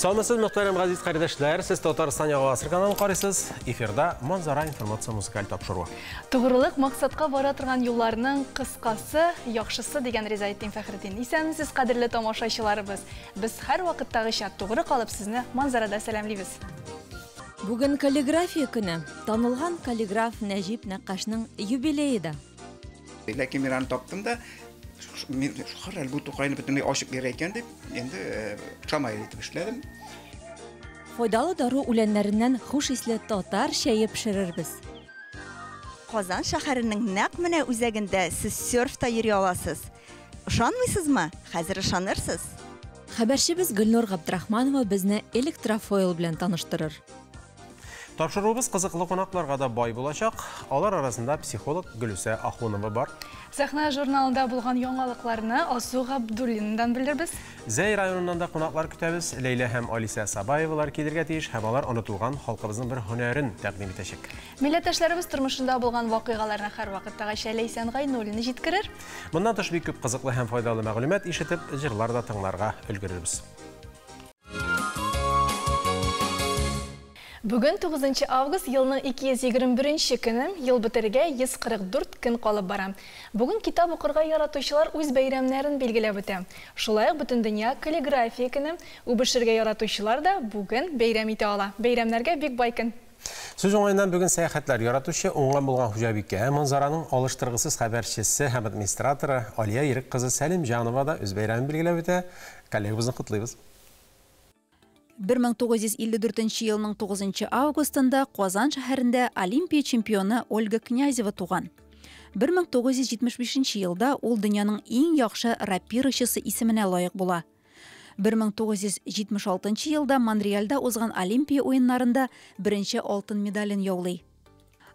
Саумысыз, мөхтәрәм газиз кардәшләр, сез Татарстан яңа гасыр каналын карыйсыз. Эфирда Манзара информация музыкаль тапшыруы. Тугрылык максатка бара торган юлларның кыскасы, яхшысы дигән Ризаэтдин Фәхретдин. Исәнмесез, кадерле тамашачыларыбыз. Без һәрвакыттагыча тугры калып сезне Манзарада сәламлибез. Бүген каллиграфия көне. Танылган каллиграф Нәҗип Нәккашның юбилее да. Ләкин мин аны таптым да, мин хәл бу Тукайны бөтенләй ачып бирә икән дип, инде шамаил итеп эшләдем. Файдалы дару үләннәреннән хуш исле татар чәе пешерербез. Казан шәһәренең нәкъ менә үзәгендә сез серфта йөри аласыз. Ышанмыйсызмы? Хәзер ышанырсыз. Хәбәрчебез Гөлнур Габдрахманова безне электрофойл белән таныштырыр. Тапшыруыбыз кызыклы кунакларга да бай булачак. Алар арасында психолог Гөлүсә Ахунова бар. Сәхнә журналында булган яңалыкларны Алсу Габдуллинадан белербез. Зәй районыннан да кунаклар көтәбез. Ләйлә һәм Алисә Сабаевалар килергә тиеш һәм алар онытылган халкыбызның бер һөнәрен тәкъдим итәчәк. Милләттәшләребез тормышында булган вакыйгаларны һәрвакыттагыча Ләйсән Гайнуллина җиткерер. Моннан тыш бик күп кызыклы һәм файдалы мәгълүмат ишетеп, җырлар да тыңларга өлгерербез. Бүген 9 август елның 221 көне, ел бетергә 144 көн калып бара. Бүген китап укырга яратучылар үз бәйрәмнәрен билгеләп үтә. Шулай ук Бөтендөнья каллиграфия көне, үбешергә яратучылар да бүген бәйрәм итә ала. Бәйрәмнәргә бик бай көн. Сүз уңаеннан бүген сәяхәтләр яратучы, уңган булган хуҗабикә, Манзараның алыштыргысыз хәбәрчесе һәм администраторы Алия Ирек кызы Сәлимҗанова да үз бәйрәмен билгеләп үтә. Коллегабызны котлыйбыз. 1954 елның 9 августында Казан шәһәрендә Олимпия чемпионы Ольга Князева туган. 1975 елда ул дөньяның иң яхшы рапирачысы исеменә лаек була. 1976 елда Монреальдә узган Олимпия уеннарында беренче алтын медален яулый.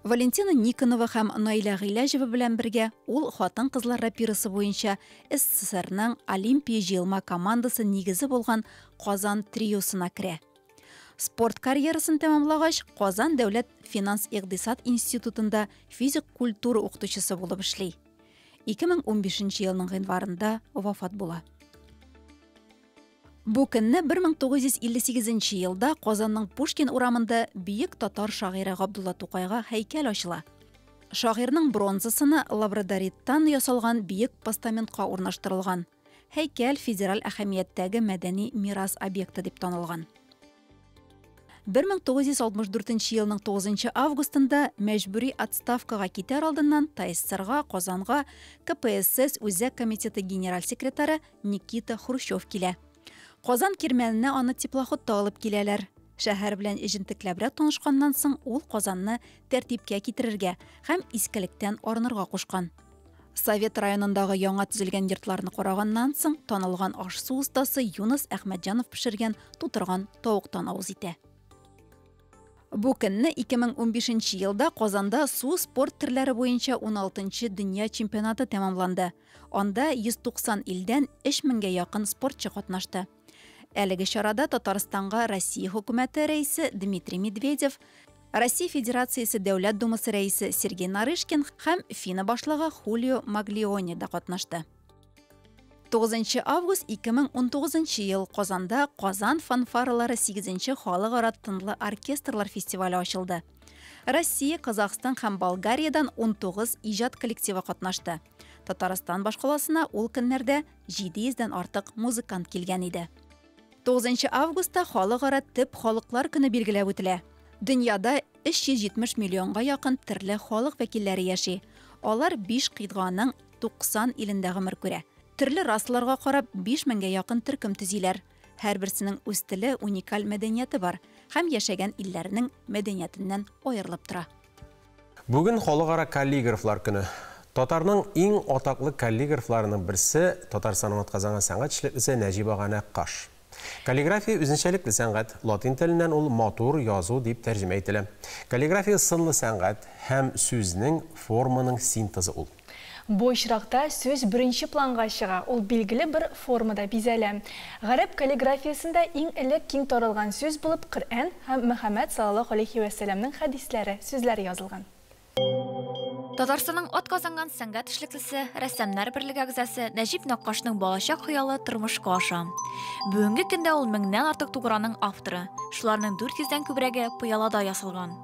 Валентина Никонова һәм Наилә Гыйләҗева белән бергә ул хатын-кызлар рапирасы буенча СССРның Олимпия җыелма командасы нигезе булган Казан триосына керә. Спорт карьерасын тәмамлагач, Казан дәүләт финанс-икътисад институтында физик культура укытучысы булып эшли. 2015 елның гыйнварында вафат була. Бу көнне 1958 елда Казанның Пушкин урамында бөек татар шагыйре Габдулла Тукайга һәйкәл ачыла. Шагыйрьнең бронзасына лабрадориттан ясалган бөек постаментка урнаштырылган. Һәйкәл федераль әһәмияттәге мәдәни мирас объекты дип танылган. 1964 елның 9 августында мәҗбүри отставкага китәр алдыннан ТАССРга, Казанга КПСС Үзәк комитеты генераль секретаре Никита Хрущев килә. Казан кирмәненә аны теплоходта алып киләләр. Шәһәр белән җентекләбрәк танышканнан соң ул Казанны тәртипкә китерергә һәм искелектән арынырга кушкан. Совет районындагы яңа төзелгән йортларны караганнан соң танылган аш-су остасы Юныс Әхмәтҗанов пешергән тутырган тавыктан авыз итә. Бу көнне 2015 елда Казанда су спорт төрләре буенча 16 дөнья чемпионаты тәмамланды. Анда 190 илдән 3000гә якын спортчы катнашты. Әлеге чарада Татарстанга Россия хөкүмәте рәисе Дмитрий Медведев, Россия Федерациясе Дәүләт Думасы рәисе Сергей Нарышкин һәм ФИНА башлыгы Хулио Маглиони да катнашты. 9 август 2019 ел Казанда Казан фанфаралары 8 халыкара тынлы оркестрлар фестивале ачылды. Россия, Казахстан һәм Болгариядан 19 иҗат коллективы катнашты. Татарстан башкаласына ул көннәрдә 700дән артык музыкант килгән иде. 9 августта халыкара төп халыклар көне билгеләп үтелә. Дөньяда 370 миллионга якын төрле халык вәкилләре яши. Алар 5 кыйтганың 90 илендә гомер күрә. Төрле расаларга карап 5000гә якын төркем төзиләр. Һәрберсенең үз теле, уникаль мәдәнияте бар һәм яшәгән илләренең мәдәниятеннән аерылып тора. Бүген халыкара каллиграфлар көне. Татарның иң атаклы каллиграфларының берсе Татарстанның атказанган сәнгать эшлеклесе Нәҗип ага Нәккаш. Каллиграфия үзенчәлекле сәнгать, латин теленнән ул матур язу дип тәрҗемә ителә. Каллиграфия сынлы сәнгать һәм сүзнең, форманың синтезы ул. Бу очракта сүз беренче планга чыга, ул билгеле бер формада бизәлә. Гарәп каллиграфиясендә иң элек киң таралган сүз булып Коръән һәм Мөхәммәд саллаллаһу алейһи вә сәлләмнең хәдисләре, сүзләре язылган. Татарстанның атказанган сәнгать эшлеклесе, Рәссамнар берлеге әгъзасы Нәҗип Нәккашның балачак хыялы тормышка аша. Бүгенге көндә ул меңнән артык туграның авторы. Шуларның 400 дән күбрәге пыялада ясалган.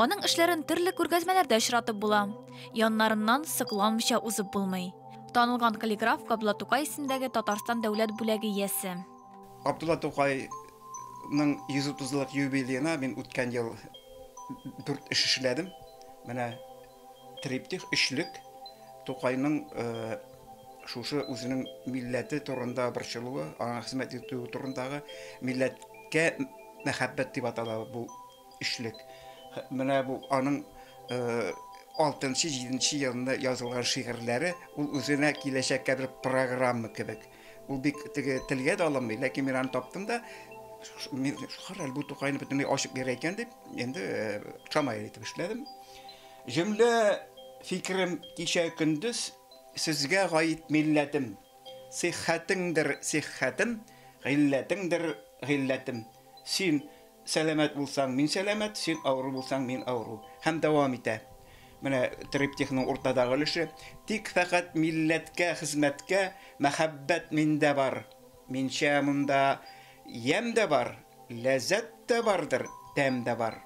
Аның эшләрен төрле күргәзмәләрдә очратып була. Яннарыннан сокланмыйча узып булмый. Танылган каллиграф Габдулла Тукай исемендәге Татарстан дәүләт бүләге иясе. Габдулла Тукайның 130 еллык юбилеена мин үткән ел 4 эш эшләдем. Менә триптих, өчлек, Тукайның шушы үзенең милләте турында борчылуы, аңа хезмәт итүе турындагы милләткә мәхәббәт дип атала бу өчлек. Менә бу аның 6-7 елында язылган шигырьләре, ул үзенә киләчәккә бер программа кебек. Ул бик теге телгә дә алынмый, ләкин мин аны таптым да, мин карале бу Тукайны бөтенләй ачып бирә икән дип, инде шамаил итеп эшләдем. Җөмлә фикерем кичә көндез сезгә гаит милләтем. Сиххәтеңдер сиххәтем, гыйлләтеңдер гыйлләтем. Син сәламәт булсаң, мин сәламәт, син авыру булсаң, мин авыру. Һәм дәвам итә. Менә триптихның уртадагы өлеше. Тик фәкать милләткә, хезмәткә мәхәббәт миндә бар. Минчә монда ямь дә бар, ләззәт тә бардыр, тәм дә бар.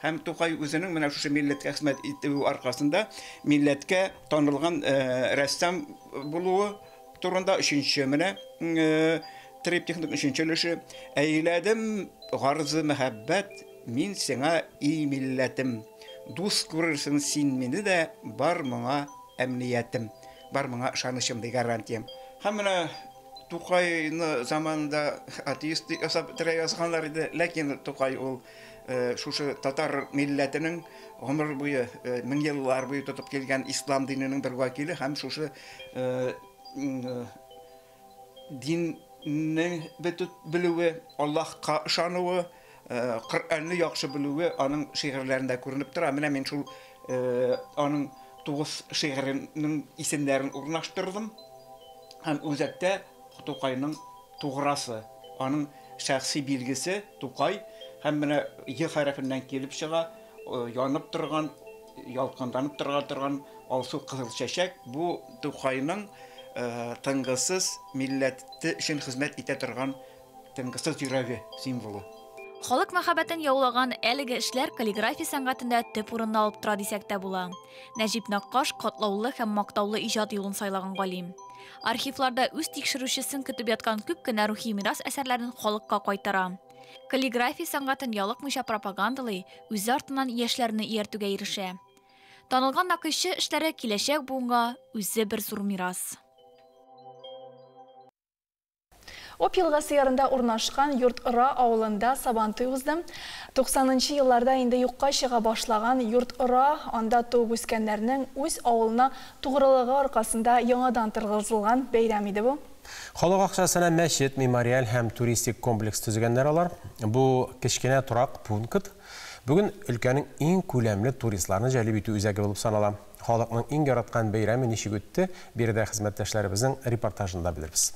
Һәм Тукай үзенең менә шушы милләткә хезмәт итүе аркасында милләткә танылган рәссам булуы турында өченче менә триптихның өченче өлеше. Әйләдем гарзы мәхәббәт, мин сиңа и милләтем. Дус күрерсең син мине дә, бар моңа әмниятем, бар моңа ышанычым, ди гарантиям. Һәм менә Тукайны заманында атеист дип ясап бетерә язганнар иде, ләкин Тукай ул шушы татар милләтенең гомер буе, мең еллар буе тотып килгән ислам диненең бер вәкиле һәм шушы динне белүе, Аллаһка ышануы, Коръәнне яхшы белүе аның шигырьләрендә күренеп тора. Менә мин шул аның 9 шигыренең исемнәрен урнаштырдым. Һәм үзәктә Тукайның туграсы, аның шәхси билгесе Тукай һәм менә Е хәрефеннән килеп чыга, янып торган, ялкынланып тора торган алсу кызыл чәчәк. Бу Тукайның тынгысыз милләте өчен хезмәт итә торган тынгысыз йөрәге символы. Халык мәхәббәтен яулаган әлеге эшләр каллиграфия сәнгатендә төп урынны алып тора дисәк тә була. Нәҗип Нәккаш катлаулы һәм мактаулы иҗат юлын сайлаган галим. Архивларда үз тикшерүчесен көтеп яткан күп кенә рухи мирас әсәрләрен халыкка кайтара. Каллиграфия сәнгатен ялыкмыйча пропагандалый, үзе артыннан яшьләрне ияртүгә ирешә. Танылган нәкышчы эшләре киләчәк буынга үзе бер зур мирас. Об елгасы ярында урнашкан Йорт-Ора авылында Сабантуй узды. 90нчы елларда инде юкка чыга башлаган Йорт-Ора анда туып үскәннәрнең үз авылына тугрылыгы аркасында яңадан торгызылган бәйрәм иде бу. Халык акчасына мәчет, мемориаль һәм туристик комплекс төзегәннәр алар. Бу кечкенә торак пункт бүген өлкәнең иң күләмле туристларны җәлеп итү үзәге булып санала. Халыкның иң яраткан бәйрәме ничек үтте, биредә хезмәттәшләребезнең репортажында белербез.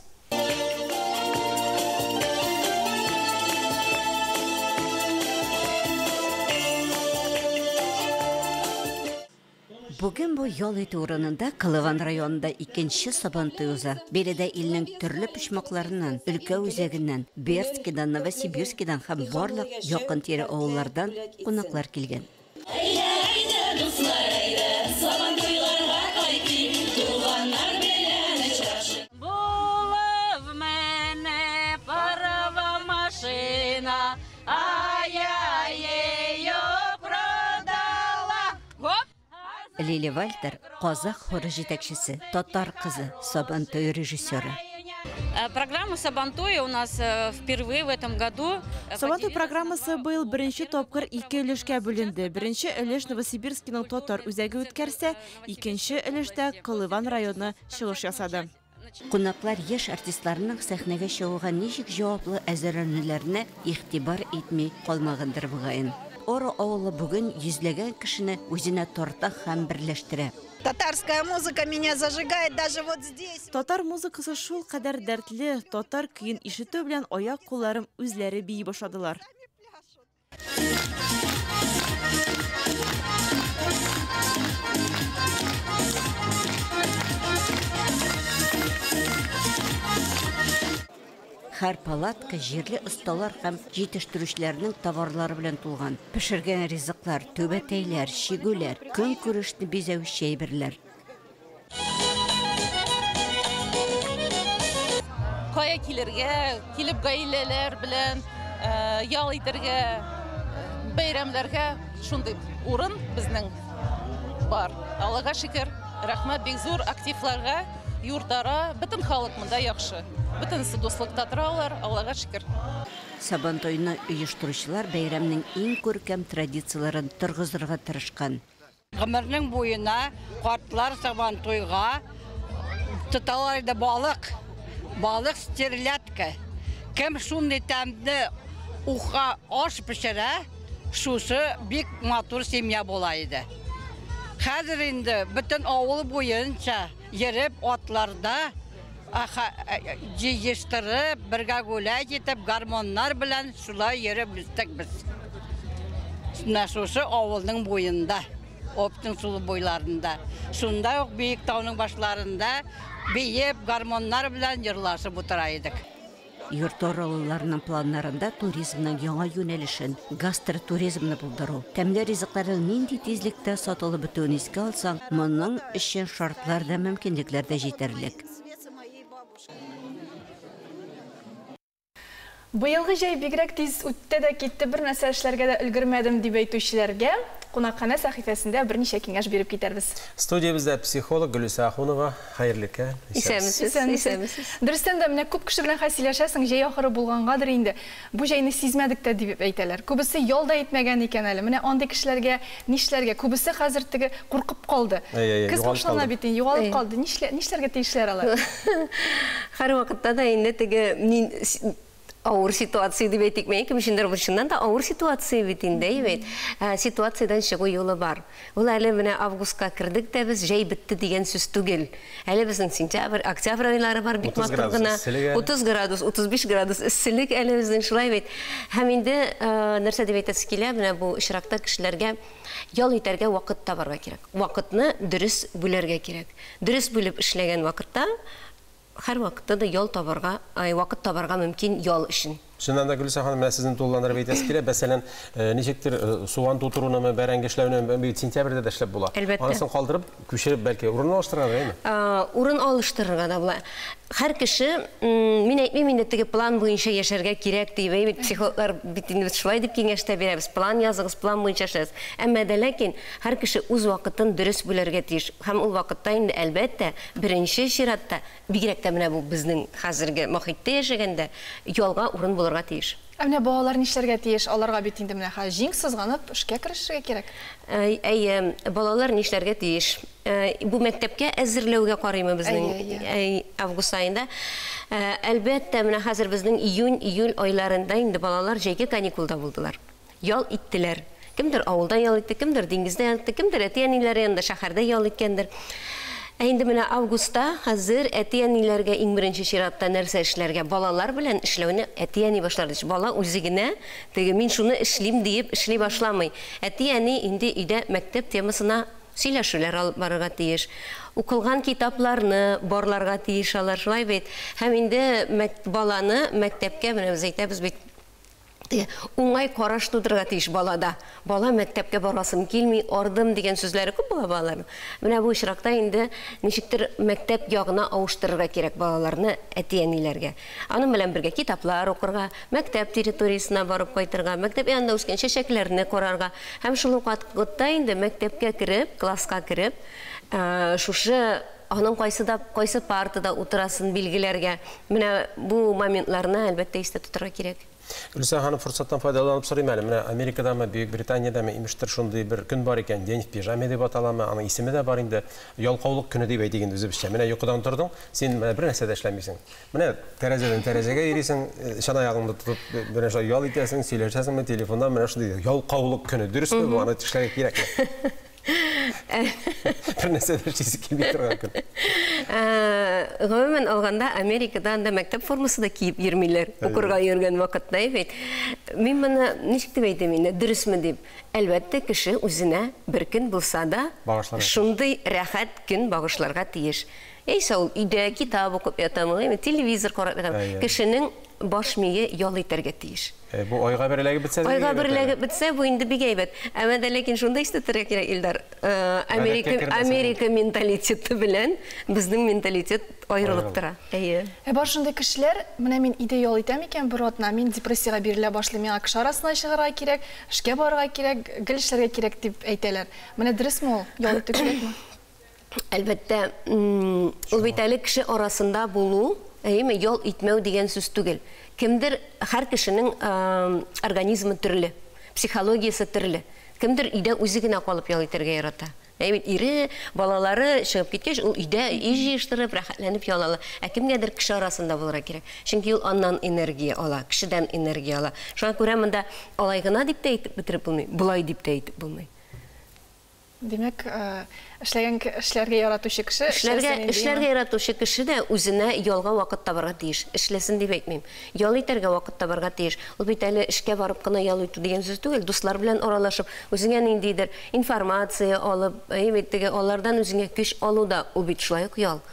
Бүген бу ял итү урынында Колыван районында икенче Сабантуй уза. Биредә илнең төрле почмакларыннан, өлкә үзәгеннән, Бердскидан, Новосибирскидан һәм барлык якын-тирә авыллардан кунаклар килгән. Әйдә, әйдә, дуслар, әйдә, Сабантуйларга кайтыйк, туганнар белән очрашып. Була в мене парова машина, а я ее продала. Гоп! Лили Вальтер, казах хоры җитәкчесе, татар кызы, Сабантуй режиссеры. Программа Сабантуя у нас впервые в этом году. Сабантуй программасы быел беренче тапкыр ике өлешкә бүленде. Беренче өлеш Новосибирскиның татар үзәге үткәрсә, икенче өлештә Колыван районы чыгыш ясады. Кунаклар яшь артистларның сәхнәгә чыгуга ничек җаваплы әзерләнүләренә игътибар итми калмагандыр мөгаен. Ора авылы бүген йөзләгән кешене үзенә тарта һәм берләштерә. Татарская музыка меня зажигает даже вот здесь. Татар музыкасы шул кадәр дәртле, татар көен ишетү белән аяк кулларым үзләре бии башладылар. Һәр палатка җирле осталар һәм җитештерүчеләрнең товарлары белән тулган. Пешергән ризыклар, түбәтәйләр, чигүләр, көнкүрешне бизәүче әйберләр. Кая килергә, килеп гаиләләр белән ял итәргә, бәйрәмнәргә шундый урын безнең бар. Аллага шөкер, рәхмәт бик зур активларга, юртара, бөтен халык монда яхшы. Бөтенесе дуслыкта торалар, Аллага шөкер. Сабантуйны оештыручылар бәйрәмнең иң күркәм традицияләрен торгызырга тырышкан. Гомернең буена картлар Сабантуйга тоталар иде балык. Балык стерлядка. Кем шундый тәмле уха аш пешерә, шушы бик матур семья була иде. Хәзер инде бөтен авыл буенча йөреп атларда җыештырып, бергә гулять итеп, гармоннар белән шулай йөреп үстек без. Менә шушы авылның буенда, Оптың сулы буйларында. Шунда ук биек тауның башларында биеп, гармоннар белән йырлашып утыра идек. Йортаралыларның планнарында туризмның яңа юнәлешен, гастротуризмны булдыру. Тәмле ризыкларның нинди тизлектә сатылып бетүен искә алсаң, моның өчен шартлар да, мөмкинлекләр дә җитәрлек. Быелгы җәй бигрәк тиз үтте дә китте, бер нәрсә эшләргә дә өлгермәдем дип әйтүчеләргә кунакханә сәхифәсендә берничә киңәш биреп китәрбез. Студиябездә психолог Гөлүсә Ахунова. Хәерле көн. Исәнмесез. Исәнмесез. Дөрестән дә, менә күп кеше белән хәзер сөйләшәсең, җәй ахыры булгангадыр инде. Бу җәйне сизмәдек тә дип әйтәләр. Күбесе ял да итмәгән икән әле. Менә андый кешеләргә нишләргә? Күбесе хәзер теге куркып калды. Көз башлана бит инде, югалып калды. Нишләргә тиешләр алар? Һәрвакытта да инде теге мин авыр ситуация дип әйтик, мен кем өчендер бу чыннан да авыр ситуация бит инде, әйбәт. Ситуациядән чыгу юлы бар. Ул әле менә августка кердек тә без, җәй бетте дигән сүз түгел. Әле безнең сентябрь, октябрь айлары бар, бик матур гына. 30 градус, 35 градус эсселек әле безнең шулай бит. Һәм инде нәрсә дип әйтәсе килә, менә бу очракта кешеләргә ял итәргә вакыт табарга кирәк. Вакытны дөрес бүләргә кирәк. Дөрес бүлеп эшләгән вакытта һәр вакытта да ял табарга, вакыт табарга мөмкин ял өчен. Чыннан да, Гөлүсә ханым, менә сезне тулыландырып әйтәсе килә. Мәсәлән, ничектер суган тутыруны, бәрәңге эшләүне бит сентябрьдә дә эшләп була. Анысын калдырып, күчереп бәлки урын алыштырырга да, әйме? Урын алыштырырга да була. Һәр кеше, мин әйтмим инде теге план буенча яшәргә кирәк дип, әйме, психологлар бит инде без шулай дип киңәш тә бирәбез. План языгыз, план буенча эшләгез. Әмма дә ләкин һәр кеше үз вакытын дөрес бүләргә тиеш. Һәм ул вакытта инде әлбәттә, беренче чиратта, бигрәк тә менә бу безнең хәзерге мохиттә яшәгәндә, ялга урын булырга тиеш. Ә менә балалар нишләргә тиеш? Аларга бит инде менә хәзер җиң сызганып эшкә керешергә кирәк. Әйе, балалар нишләргә тиеш? Бу мәктәпкә әзерләүгә карыймы безнең август аенда? Әлбәттә, менә хәзер безнең июнь, июль айларында инде балалар җәйге каникулда булдылар. Ял иттеләр. Кемдер авылда ял итте, кемдер диңгездә ял итте, кемдер әти-әниләре янында шәһәрдә ял иткәндер. Ә инде менә августта хәзер әти-әниләргә иң беренче чиратта нәрсә эшләргә? Балалар белән эшләүне әти-әни башлар. Бала үзе генә теге мин шуны эшлим диеп эшли башламый. Әти-әни инде өйдә мәктәп темасына сөйләшүләр алып барырга тиеш. Укылган китапларны барларга тиеш алар, шулай бит. Һәм инде баланы мәктәпкә, менә без әйтәбез бит, уңай караш тудырырга тиеш балада. Бала мәктәпкә барасым килми, ардым дигән сүзләре күп була балаларның. Менә бу очракта инде ничектер мәктәп ягына авыштырырга кирәк балаларны әти-әниләргә. Аның белән бергә китаплар укырга, мәктәп территориясенә барып кайтырга, мәктәп янында үскән чәчәкләрне карарга. Һәм шул ук вакытта инде мәктәпкә кереп, класска кереп, шушы аның кайсы партада утырасын билгеләргә. Менә бу моментларны әлбәттә истә тотарга кирәк. Гөлүсә ханым, форсаттан файдаланып сорыйм әле. Менә Америкадамы, Бөек Британиядәме, имештер шундый бер көн бар икән, день в пижаме дип аталамы, аның исеме дә бар инде. Ялкаулык көне дип әйтик инде үзебезчә. Менә йокыдан тордың, син менә бер нәрсә дә эшләмисең. Менә тәрәзәдән тәрәзәгә йөрисең, чанаягыңны тотып, бер нәрсә ял итәсең, сөйләшәсеңме телефонда, менә шундый ялкаулык көне. Дөресме бу? Аны эшләргә кирәкме? Бер нәрсә дә эшлисе килми торган көн. Гомумән алганда, Америкада анда мәктәп формасы да киеп йөрмиләр. Укырга йөргән вакытта бит. Мин моны ничек дип әйтим инде, дөресме дип. Әлбәттә, кеше үзенә бер көн булса да шундый рәхәт көн багышларга тиеш. Яисә ул өйдә китап укып ятамы, телевизор карап ятамы. Кешенең баш мие ял итәргә тиеш. Бу айга бер эләгеп бетсә дә Айга бер эләгеп бетсә, бу инде бик әйбәт. Әмма дә ләкин шунда истә тотарга кирәк, Илдар. Америка, Америка менталитеты белән безнең менталитет аерылып тора. Әйе. Ә бар шундый кешеләр, менә мин өйдә ял итәм икән бер атна, мин депрессиягә бирелә башлыйм, миңа кеше арасына чыгарга кирәк, эшкә барырга кирәк, гел эшләргә кирәк дип әйтәләр. Менә дөресме ул? Ял итү кирәкме? Әлбәттә, ул бит әле кеше арасында булу, әйеме, ял итмәү дигән сүз түгел. Кемдер, һәр кешенең организмы төрле, психологиясе төрле. Кемдер өйдә үзе генә калып ял итәргә ярата. Әйе бит, ире, балалары чыгып киткәч, ул өйдә өй җыештырып, рәхәтләнеп ял ала. Ә кемгәдер кеше арасында булырга кирәк. Чөнки ул аннан энергия ала, кешедән энергия ала. Шуңа күрә монда алай гына дип тә әйтеп бетереп булмый, болай дип тә әйтеп булмый. Димәк, эшләгән эшләргә яратучы кеше эшләргә эшләргә яратучы кеше дә үзенә ялга вакыт табарга тиеш. Эшләсен дип әйтмим. Ял итәргә вакыт табарга тиеш. Ул бит әле эшкә барып кына ял итү дигән сүз түгел. Дуслар белән аралашып, үзеңә ниндидер информация алып, әйе бит, теге алардан үзеңә көч алу да ул бит шулай ук ял.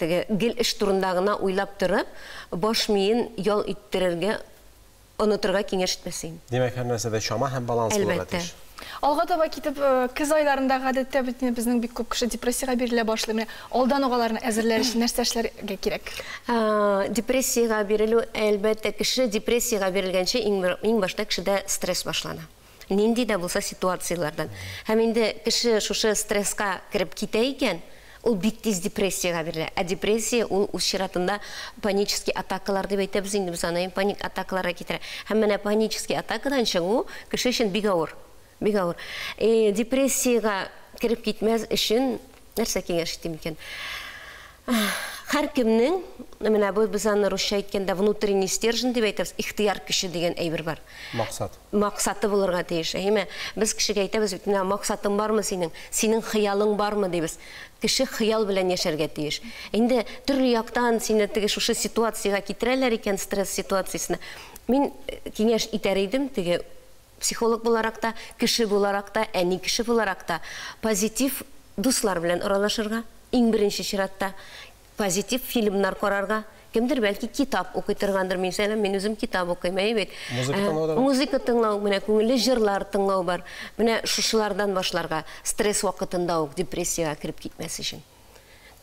Теге гел эш турында гына уйлап торып, баш миен ял иттерергә Онытырга киңәш итмәс идем. Димәк, һәр нәрсәдә чама һәм баланс булырга Әлбәттә. тиеш. Алга таба китеп, көз айларында гадәттә бит инде безнең бик күп кеше депрессиягә бирелә башлый. Менә алдан ук аларны әзерләр өчен нәрсә эшләргә кирәк? Депрессиягә бирелү, әлбәттә, кеше депрессиягә бирелгәнче иң иң башта кешедә стресс башлана. Нинди дә булса ситуацияләрдән. Һәм инде кеше шушы стресска кереп китә икән, ул бик тиз депрессиягә бирелә. Ә депрессия ул үз чиратында панический атакалар дип әйтәбез инде без аны, паник атакаларга китерә. Һәм менә панический атакадан чыгу кеше өчен бик авыр. Бик авыр. Э, депрессиягә кереп китмәс өчен нәрсә киңәш итим икән? Һәркемнең, менә бу без аны русча әйткәндә внутренний стержень дип әйтәбез, ихтыяр көче дигән әйбер бар. Максат. Максаты булырга тиеш. Әйеме? Без кешегә әйтәбез бит, менә максатың бармы синең? Синең хыялың бармы дибез. Кеше хыял белән яшәргә тиеш. Инде төрле яктан сине теге шушы ситуациягә китерәләр икән, стресс ситуациясенә. Мин киңәш итәр идем, теге психолог буларак та, кеше буларак та, әни кеше буларак та, позитив дуслар белән аралашырга, иң беренче чиратта, позитив фильмнар карарга. Кемдер бәлки китап укый торгандыр, мәсәлән, мин үзем китап укыйм, әйе бит. Музыка тыңлау да бар. Музыка тыңлау, менә күңелле җырлар тыңлау бар. Менә шушылардан башларга, стресс вакытында ук депрессиягә кереп китмәс өчен.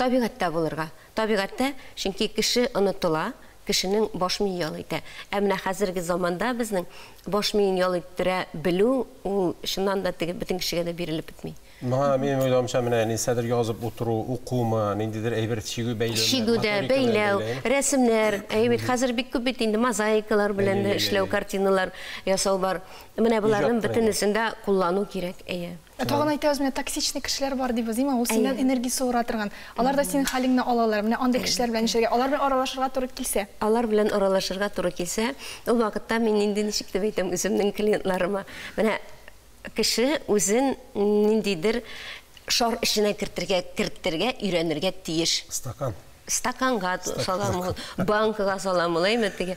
Табигатьтә булырга. Табигатьтә, чөнки кеше онытыла, кешенең баш мие ял итә. Ә менә хәзерге заманда безнең баш миен ял иттерә белү, ул чыннан да теге бөтен кешегә дә бирелеп бетми. Моңа, минем уйлавымча, менә нәрсәдер язып утыру, укумы, ниндидер әйбер чигү, бәйләүме, Чигү дә, моторика белән бәйләү, бәйләүме? рәсемнәр, әйе бит, хәзер бик күп бит инде мозаикалар белән дә эшләү, картиналар ясау бар. Менә боларның Иҗаттыр инде. бөтенесен дә куллану кирәк, әйе. Ә тагын әйтәбез, менә токсичный кешеләр бар дибез, димме? Ул синнән Әйе. энергия суыра торган. Алар да синең хәлеңне алалар. Менә андый кешеләр белән нишләргә? Алар белән аралашырга туры килсә. Алар белән аралашырга туры килсә, ул вакытта мин инде ничек дип әйтәм үземнең клиентларыма. Менә кеше үзен ниндидер шар эченә кертергә, кертергә өйрәнергә тиеш. Стакан. Стаканга салам ул, банкага салам ул, әйме теге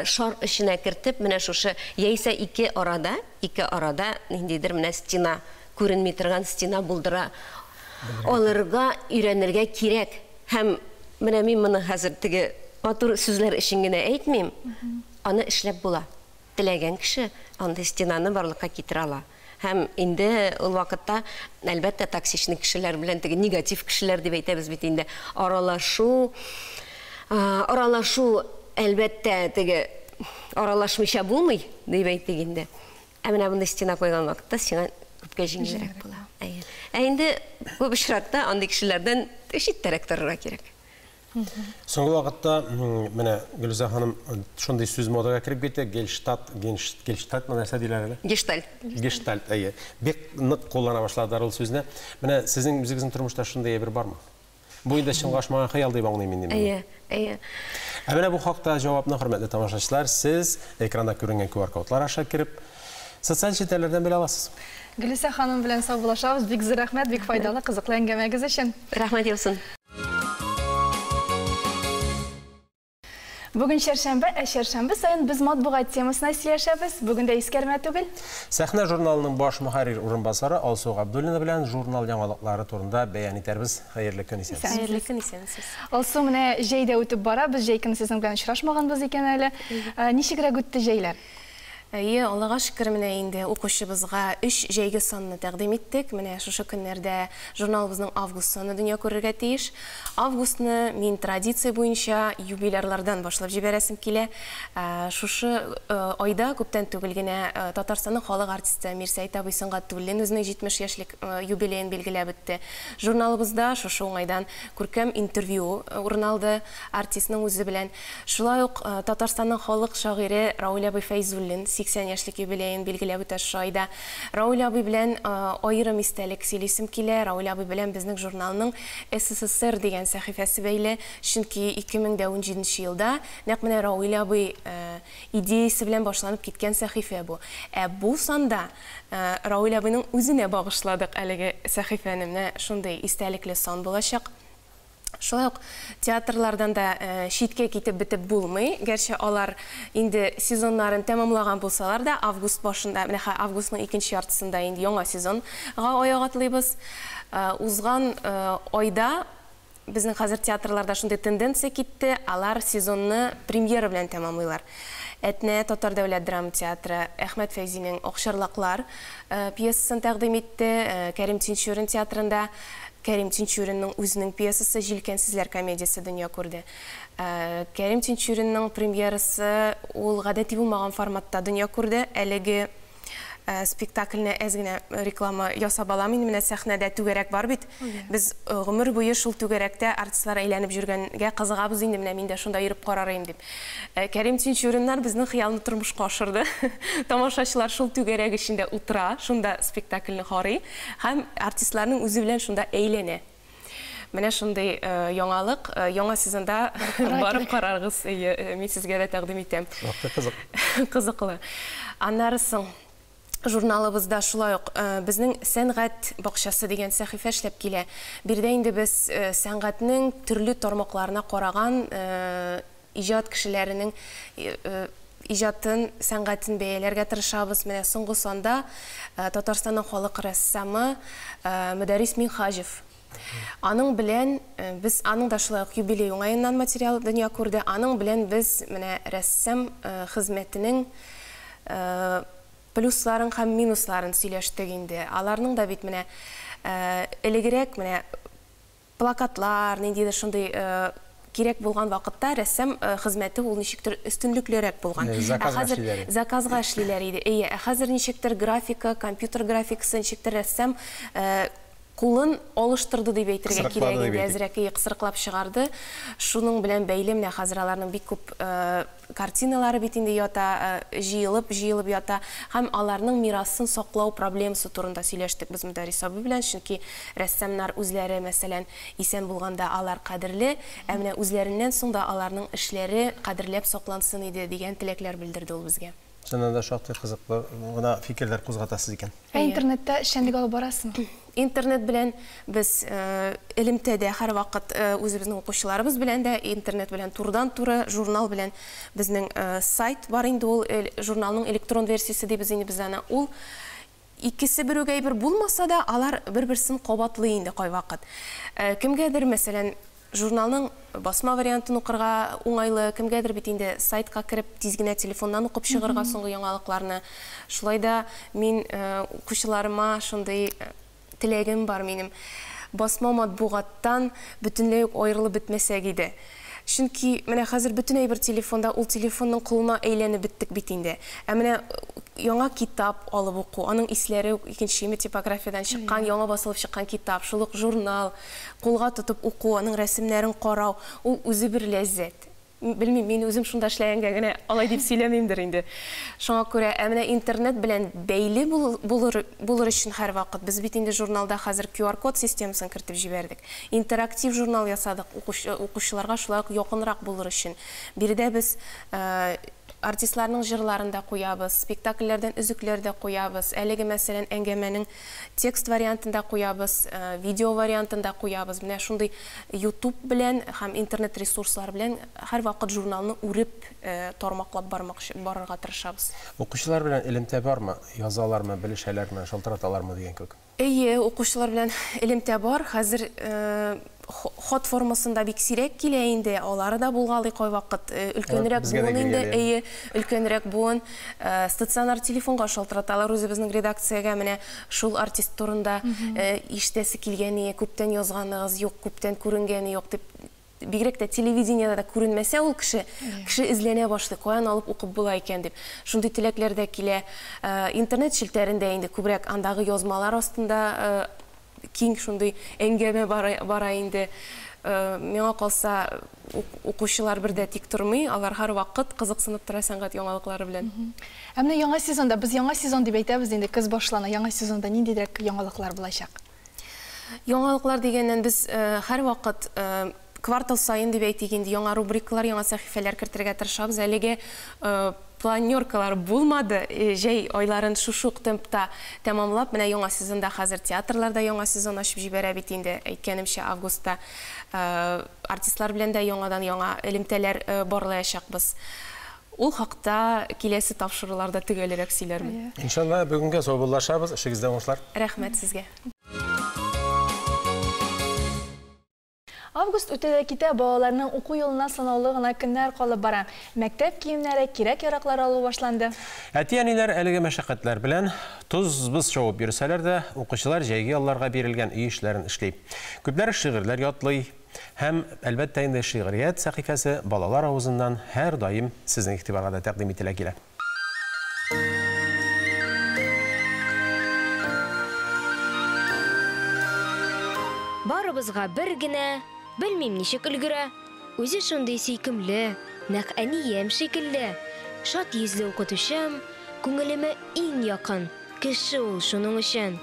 шар эченә кертеп, менә шушы яисә ике арада, ике арада ниндидер менә стена, күренми торган стена булдыра алырга өйрәнергә кирәк. Һәм менә мин моны хәзер теге матур сүзләр өчен генә әйтмим, аны эшләп була. Теләгән кеше андый стенаны барлыкка китерә ала. Һәм инде ул вакытта, әлбәттә, токсичный кешеләр белән, теге негатив кешеләр дип әйтәбез бит инде, аралашу, аралашу, әлбәттә, теге аралашмыйча булмый, дип әйтик инде. Ә менә мондый стена куйган вакытта сиңа күпкә җиңелрәк була. Әйе. Ә инде күп очракта андый кешеләрдән читтәрәк торырга кирәк. Соңгы вакытта менә Гөлүзә ханым шундый сүз модага кереп китте, гельштадт, гельштадт нәрсә диләр әле? Гештальт. Гештальт, әйе. Бик нык куллана башладылар ул сүзне. Менә сезнең үзегезнең тормышта шундый әйбер бармы? Бу инде чынга ашмаган хыял дип аңлыйм инде мин. Әйе, әйе. Ә менә бу хакта җавапны, хөрмәтле тамашачылар, сез экранда күренгән QR кодлар аша кереп социаль челтәрләрдән белә аласыз. Гөлүсә ханым белән саубуллашабыз. Бик зур рәхмәт, бик файдалы, кызыклы әңгәмәгез өчен. Рәхмәт яусын. Бүген чәршәмбе, ә чәршәмбе саен без матбугат темасына сөйләшәбез. Бүген дә искәрмә түгел. Сәхнә журналының баш мөхәррир урынбасары Алсу Габдуллина белән журнал яңалыклары турында бәян итәрбез. Хәерле көн, исәнсез. Хәерле көн, исәнсез. Алсу, менә җәй дә үтеп бара. Без җәй көне сезнең белән очрашмаганбыз икән әле. Ничегрәк үтте җәйләр? Әйе, Аллага шөкер, менә инде укучыбызга өч җәйге санны тәкъдим иттек. Менә шушы көннәрдә журналыбызның август саны дөнья күрергә тиеш. Августны мин традиция буенча юбилярлардан башлап җибәрәсем килә. Шушы айда күптән түгел генә Татарстанның халык артисты Мирсәет абый Сөнгатуллин үзенең 70 яшьлек юбилеен билгеләп үтте. Журналыбызда шушы уңайдан күркәм интервью урын алды артистның үзе белән. Шулай ук Татарстанның халык шагыйре Равил абый Фәйзуллин 80 яшьлек юбилеен билгеләп үтә шушы айда. Равил абый белән аерым истәлек сөйлисем килә. Равил абый белән безнең журналның СССР дигән сәхифәсе бәйле, чөнки 2017 елда нәкъ менә Равил абый идеясе белән башланып киткән сәхифә бу. Ә бу санда Равил абыйның үзенә багышладык әлеге сәхифәне. Менә шундый истәлекле сан булачак. Шулай ук театрлардан да читкә китеп бетеп булмый. Гәрчә алар инде сезоннарын тәмамлаган булсалар да, август башында, менә хәзер августның икенче яртысында инде яңа сезонга аяк атлыйбыз. Узган айда безнең хәзер театрларда шундый тенденция китте, алар сезонны премьера белән тәмамлыйлар. Әтнә татар дәүләт драма театры Әхмәт Фәйзинең Акчарлаклар пьесасын тәкъдим итте, Кәрим Тинчурин театрында Кәрим Тинчуринның үзенең пьесасы Җилкәнсезләр комедиясе дөнья күрде. Кәрим Тинчуринның премьерасы ул гадәти булмаган форматта дөнья күрде. Әлеге спектакльне әз генә реклама ясап алам инде. Менә сәхнәдә түгәрәк бар бит. Без гомер буе шул түгәрәктә артистлар әйләнеп йөргәнгә кызыгабыз инде, менә мин дә шунда йөреп карар идем дип. Кәрим Тинчуриннар безнең хыялны тормышка ашырды. Тамашачылар шул түгәрәк эчендә утыра, шунда спектакльне карый һәм артистларның үзе белән шунда әйләнә. Менә шундый яңалык, яңа сезонда барып караргыз, мин сезгә дә тәкъдим итәм. Кызык. Кызыклы. Аннары соң журналыбызда шулай ук безнең сәнгать бакчасы дигән сәхифә эшләп килә. Биредә инде без сәнгатьнең төрле тармакларына караган иҗат кешеләренең иҗатын, сәнгатен бәяләргә тырышабыз. Менә соңгы санда Татарстанның халык рәссамы Мөдәррис Минһаҗев. Аның белән без, аның да шулай ук юбилей уңаеннан материал дөнья күрде. Аның белән без менә рәссам хезмәтенең плюсларын һәм минусларын сөйләштек инде. Аларның да бит менә элегрәк менә плакатлар, ниндидер шундый кирәк булган вакытта рәссам хезмәте ул ничектер өстенлеклерәк булган. Заказга эшлиләр иде. Заказга эшлиләр иде. Әйе, ә хәзер ничектер графика, компьютер графикасы ничектер рәссам кулын алыштырды дип әйтергә кирәк инде, әзрәк кысрыклап чыгарды. Шуның белән бәйле менә хәзер аларның бик күп картиналары бит инде ята, җыелып, җыелып ята һәм аларның мирасын саклау проблемасы турында сөйләштек без Мөдәррис абый белән, чөнки рәссамнар үзләре, мәсәлән, исән булганда алар кадерле, ә менә үзләреннән соң да аларның эшләре кадерләп саклансын иде дигән теләкләр белдерде ул безгә. Чыннан да шактый кызыклы гына фикерләр кузгатасыз икән. Ә интернетта эшчәнлек алып барасызмы? Интернет белән без элемтәдә һәрвакыт үзебезнең укучыларыбыз белән дә, интернет белән турыдан-туры, журнал белән безнең сайт бар инде ул, журналның электрон версиясе дибез инде без аны. Ул икесе бер үк әйбер булмаса да, алар бер-берсен кабатлый инде кайвакыт. Кемгәдер, мәсәлән, журналның басма вариантын укырга уңайлы, кемгәдер бит инде сайтка кереп тиз генә телефоннан укып чыгарга соңгы яңалыкларны. Шулай да мин укучыларыма шундый теләгем бар минем. Басма матбугаттан бөтенләй үк аерылып бетмәсәк иде. Чөнки менә хәзер бөтен әйбер телефонда, ул телефонның кулына әйләнеп беттек бит инде. Ә менә яңа китап алып уку, аның исләре икенче типографиядан чыккан, яңа басылып чыккан китап, шул ук журнал, кулга тотып уку, аның рәсемнәрен карау, ул үзе бер ләззәт. Белмим, мин үзем шунда эшләгәнгә генә алай дип сөйләмимдер инде. Шуңа күрә, ә менә интернет белән бәйле булыр өчен һәрвакыт без бит инде журналда хәзер QR-код системасын кертеп җибәрдек. Интерактив журнал ясадык укучыларга шулай ук якынрак булыр өчен. Биредә без Артистларның җырларын да куябыз, спектакльләрдән өзекләр дә куябыз. Әлеге, мәсәлән, әңгәмәнең текст вариантын да куябыз, видео вариантын да куябыз. Менә шундый YouTube белән һәм интернет ресурслар белән һәрвакыт журналны үреп, тармаклап бармакчы, барырга тырышабыз. Укучылар белән элемтә бармы? Язалармы, белешәләрме, шалтыраталармы дигән кебек? Әйе, укучылар белән элемтә бар. Хәзер хат формасында бик сирәк килә инде, алары да булгалый кайвакыт. Өлкәнрәк буын инде, әйе, өлкәнрәк буын стационар телефонга шалтыраталар үзебезнең редакциягә, менә шул артист турында ишетәсе килгәне, күптән язганыгыз юк, күптән күренгәне юк дип. Бигрәк тә телевидениедә дә күренмәсә ул кеше, кеше эзләнә башлый, каян алып укып була икән дип. Шундый теләкләр дә килә. Интернет челтәрендә инде күбрәк андагы язмалар астында киң шундый әңгәмә бара инде. Миңа калса, укучылар бер дә тик тормый, алар һәрвакыт кызыксынып тора сәнгать яңалыклары белән. Ә менә яңа сезонда, без яңа сезон дип әйтәбез инде, көз башлана, яңа сезонда ниндидерәк яңалыклар булачак? Яңалыклар дигәннән, без һәрвакыт квартал саен дип әйтик инде, яңа рубрикалар, яңа сәхифәләр кертергә тырышабыз. Әлеге планеркалар булмады, җәй айларын шушы ук темпта тәмамлап, менә яңа сезонда хәзер театрларда яңа сезон ачып җибәрә бит инде, әйткәнемчә, августта артистлар белән дә яңадан яңа элемтәләр барлаячакбыз. Ул хакта киләсе тапшыруларда төгәлрәк сөйләрмен. Иншалла, бүгенгә саубуллашабыз, эшегездә уңышлар. Рәхмәт сезгә. Август үтә дә китә, балаларның уку елына санаулы гына көннәр калып бара. Мәктәп киемнәре, кирәк-яраклар алу башланды. Әти-әниләр әлеге мәшәкатьләр белән тоз-боз чабып йөрсәләр дә, укучылар җәйге ялларга бирелгән өй эшләрен эшли. Күпләр шигырьләр ятлый һәм, әлбәттә инде, шигърият сәхифәсе балалар авызыннан һәрдаим сезнең игътибарга да тәкъдим ителә килә. Барыбызга бер генә, белмим ничек өлгерә. Үзе шундый сөйкемле, нәкъ әнием шикелле. Шат йөзле укытучым, күңелемә иң якын кеше ул шуның өчен.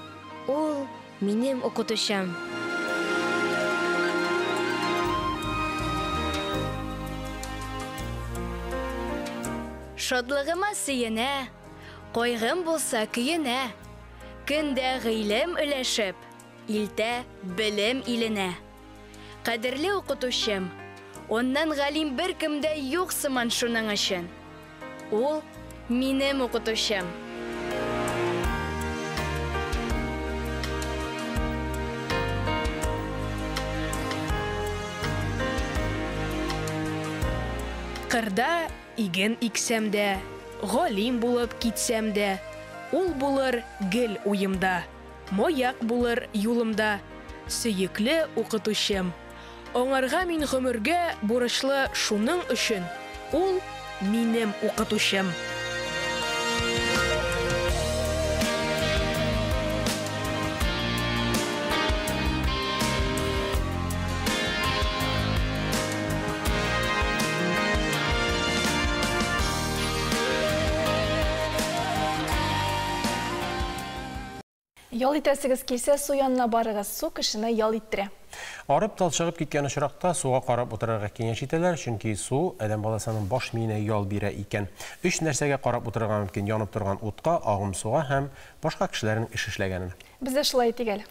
Ул минем укытучым. Шатлыгыма сөенә, кайгым булса көенә. Көндә гыйлем өләшеп, илтә белем иленә. Кадерле укытучым, оннан галим бер кемдә юк сыман шуның өчен. Ул минем укытучым. Кырда иген иксәм дә, галим булып китсәм дә, ул булыр гел уемда, маяк булыр юлымда, сөекле укытучым. Аңарга мин гомергә бурычлы шуның өчен, ул минем укытучым. Ял итәсегез килсә, су янына барыгыз, су кешене ял иттерә. Арып талчыгып киткән очракта суга карап утырырга киңәш итәләр, чөнки су адәм баласының баш миенә ял бирә икән. Өч нәрсәгә карап утырырга мөмкин: янып торган утка, агым суга һәм башка кешеләрнең эш эшләгәнен. Без дә шулай итик әле.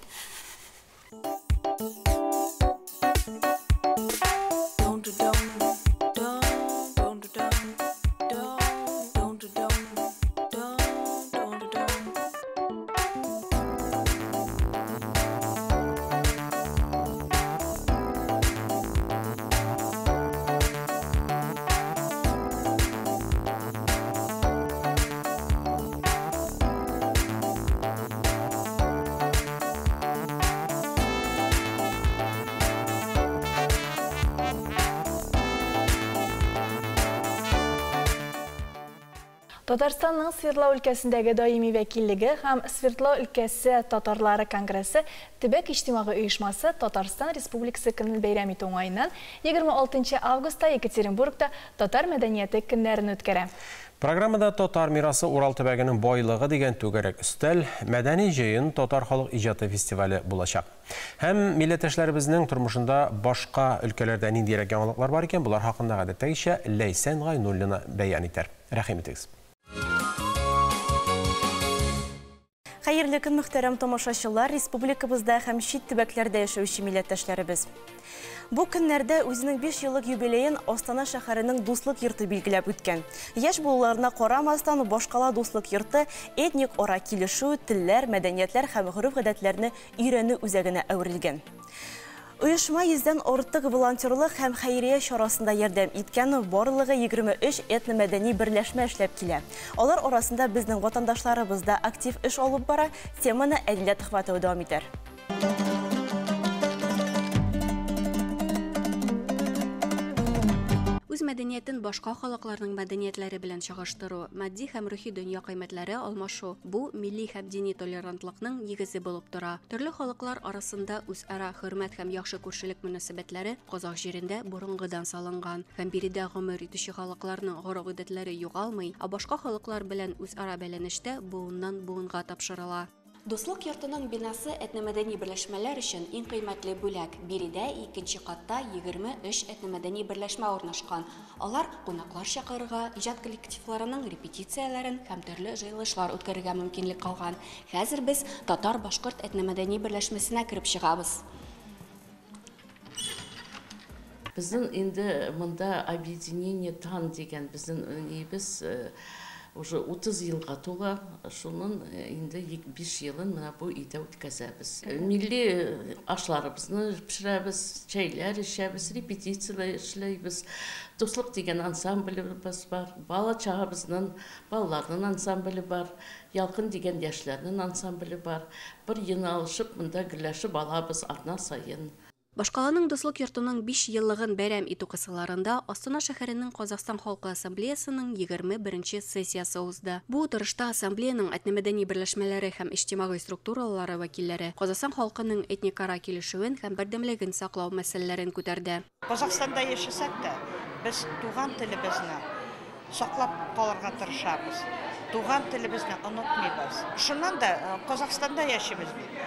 Татарстанның Свердлау өлкәсендәге даими вәкиллеге һәм Свердлау өлкәсе татарлары конгрессы төбәк иҗтимагый оешмасы Татарстан Республикасы көнен бәйрәм итү уңаеннан 26 августта Екатеринбургта татар мәдәнияте көннәрен үткәрә. Программада Татар мирасы Урал төбәгенең байлыгы дигән түгәрәк өстәл, мәдәни җыен, татар халык иҗаты фестивале булачак. Һәм милләттәшләребезнең тормышында башка өлкәләрдә ниндирәк яңалыклар бар икән, болар хакында гадәттәгечә Ләйсән Гайнуллина бәян итәр. Рәхим итегез. Хәерле көн, мөхтәрәм тамашачылар, республикабызда һәм чит төбәкләрдә яшәүче милләттәшләребез. Бу көннәрдә үзенең 5 еллык юбилеен Астана шәһәренең Дуслык йорты билгеләп үткән. Яшь булуларына карамастан, башкала Дуслык йорты этник ара килешү, телләр, мәдәниятләр һәм гореф-гадәтләрне өйрәнү үзәгенә әверелгән. Оешма йөздән артык волонтерлык һәм хәйрия чарасында ярдәм иткән барлыгы 23 этномәдәни берләшмә эшләп килә. Алар арасында безнең ватандашларыбыз да актив эш алып бара. Теманы Әдилә Төхвәтова дәвам итәр. Үз мәдәниятен башка халыкларның мәдәниятләре белән чагыштыру, матди һәм рухи дөнья кыйммәтләре алмашу бу милли һәм дини толерантлыкның нигезе булып тора. Төрле халыклар арасында үзара хөрмәт һәм яхшы күршелек мөнәсәбәтләре казах җирендә борынгыдан салынган һәм биредә гомер итүче халыкларның гореф-гадәтләре югалмый, ә башка халыклар белән үзара бәйләнештә буыннан буынга тапшырыла. Дуслык йортының бинасы этномәдәни берләшмәләр өчен иң кыйммәтле бүләк. Биредә икенче катта 23 этномәдәни берләшмә урнашкан. Алар кунаклар чакырырга, иҗат коллективларының репетицияләрен һәм төрле җыелышлар үткәрергә мөмкинлек алган. Хәзер без татар-башкорт этномәдәни берләшмәсенә кереп чыгабыз. Безнең инде монда объединение ТАН дигән безнең нибез уже 30 елга тула, шунын инде 5 елын менә бу өйдә үткәзәбез. Милли ашларыбызны пешерәбез, чәйләр эчәбез, репетицияләр эшләйбез. Дуслык дигән ансамблебез бар, бала чагыбызның, балаларның ансамбле бар, Ялкын дигән яшьләрнең ансамбле бар. Бер йыналышып, монда гөрләшеп алабыз атна саен. Башкаланың Дуслык йортының 5 еллыгын бәйрәм итү кысаларында Астана шәһәренең Казахстан халкы ассамблеясының 21 сессиясе узды. Бу утырышта ассамблеяның этномәдәни берләшмәләре һәм иҗтимагый структуралары вәкилләре Казахстан халкының этникара килешүен һәм бердәмлеген саклау мәсьәләләрен күтәрде. Казахстанда яшәсәк тә, без туган телебезне саклап калырга тырышабыз. Туган телебезне онытмыйбыз. Шуннан да Казахстанда яшибез бит.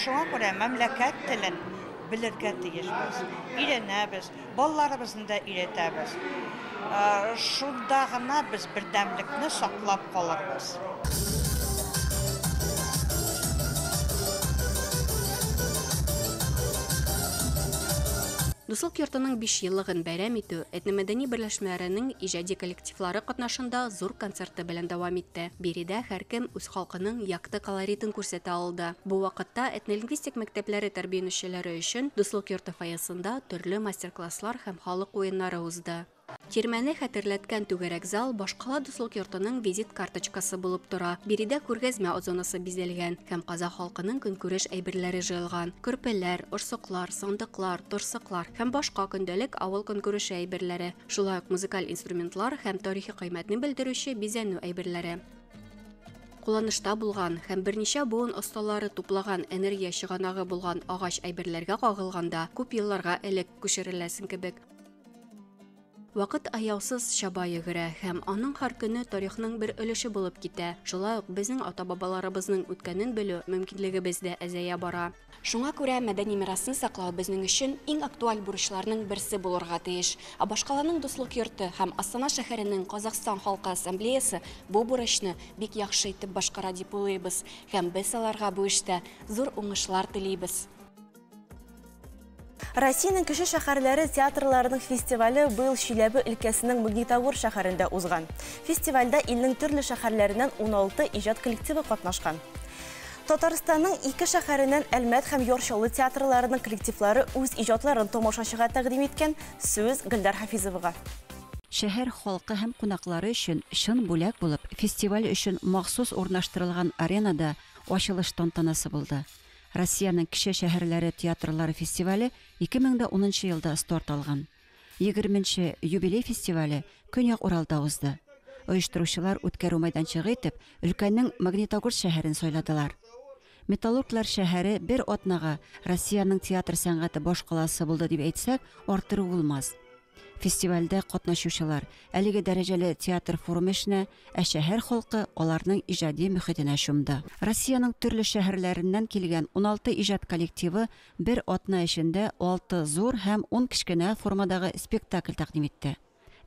Шуңа күрә мәмләкәт телен белергә тиешбез. Өйрәнәбез, балаларыбызны да өйрәтәбез. Шунда гына без бердәмлекне саклап калырбыз. Дуслык йортының 5 еллыгын бәйрәм итү этномәдәни берләшмәләренең иҗади коллективлары катнашында зур концерты белән дәвам итте. Биредә һәркем үз халкының якты колоритын күрсәтә алды. Бу вакытта этнолингвистик мәктәпләре тәрбияләнүчеләре өчен Дуслык йорты фойесында төрле мастер-класслар һәм халык уеннары узды. Тирмәне хәтерләткән түгәрәк зал башкала Дуслык йортының визит карточкасы булып тора. Биредә күргәзмә зонасы бизәлгән һәм казах халкының көнкүреш әйберләре җыелган. Көрпәләр, орсыклар, сандыклар, торсыклар һәм башка көндәлек авыл көнкүреше әйберләре. Шулай ук музыкаль инструментлар һәм тарихи кыйммәтне белдерүче бизәнү әйберләре. Кулланышта булган һәм берничә буын осталары туплаган энергия чыганагы булган агач әйберләргә кагылганда күп елларга элек күчереләсең кебек. Вакыт аяусыз чаба йөгерә һәм аның һәр көне тарихның бер өлеше булып китә. Шулай ук безнең ата-бабаларыбызның үткәнен белү мөмкинлегебез дә әзәя бара. Шуңа күрә мәдәни мирасны саклау безнең өчен иң актуаль бурычларның берсе булырга тиеш. Ә башкаланың Дуслык йорты һәм Астана шәһәренең Казахстан халкы ассамблеясы бу бурычны бик яхшы итеп башкара дип уйлыйбыз һәм без аларга бу эштә зур уңышлар телибез. Россиянең кече шәһәрләре театрларының фестивале быел Чиләбе өлкәсенең Магнитогор шәһәрендә узган. Фестивальдә илнең төрле шәһәрләреннән 16 иҗат коллективы катнашкан. Татарстанның ике шәһәреннән Әлмәт һәм Яр Чаллы театрларының коллективлары үз иҗатларын тамашачыга тәкъдим иткән. Сүз Гөлдар Хафизовага. Шәһәр халкы һәм кунаклары өчен чын бүләк булып, фестиваль өчен махсус урнаштырылган аренада ачылыш тантанасы булды. Россиянең кече шәһәрләре театрлары фестивале 2010 нчы елда старт алган. 20 нче юбилей фестивале Көньяк Уралда узды. Оештыручылар үткәрү мәйданчыгы итеп өлкәнең Магнитогорск шәһәрен сайладылар. Металлурглар шәһәре бер атнага Россиянең театр сәнгате башкаласы булды дип әйтсәк, арттыру булмас. Фестивальдә катнашучылар әлеге дәрәҗәле театр форумы эшенә, ә шәһәр халкы аларның иҗади мөхитенә чумды. Россиянең төрле шәһәрләреннән килгән 16 иҗат коллективы бер атна эчендә алты зур һәм ун кечкенә формадагы спектакль тәкъдим итте.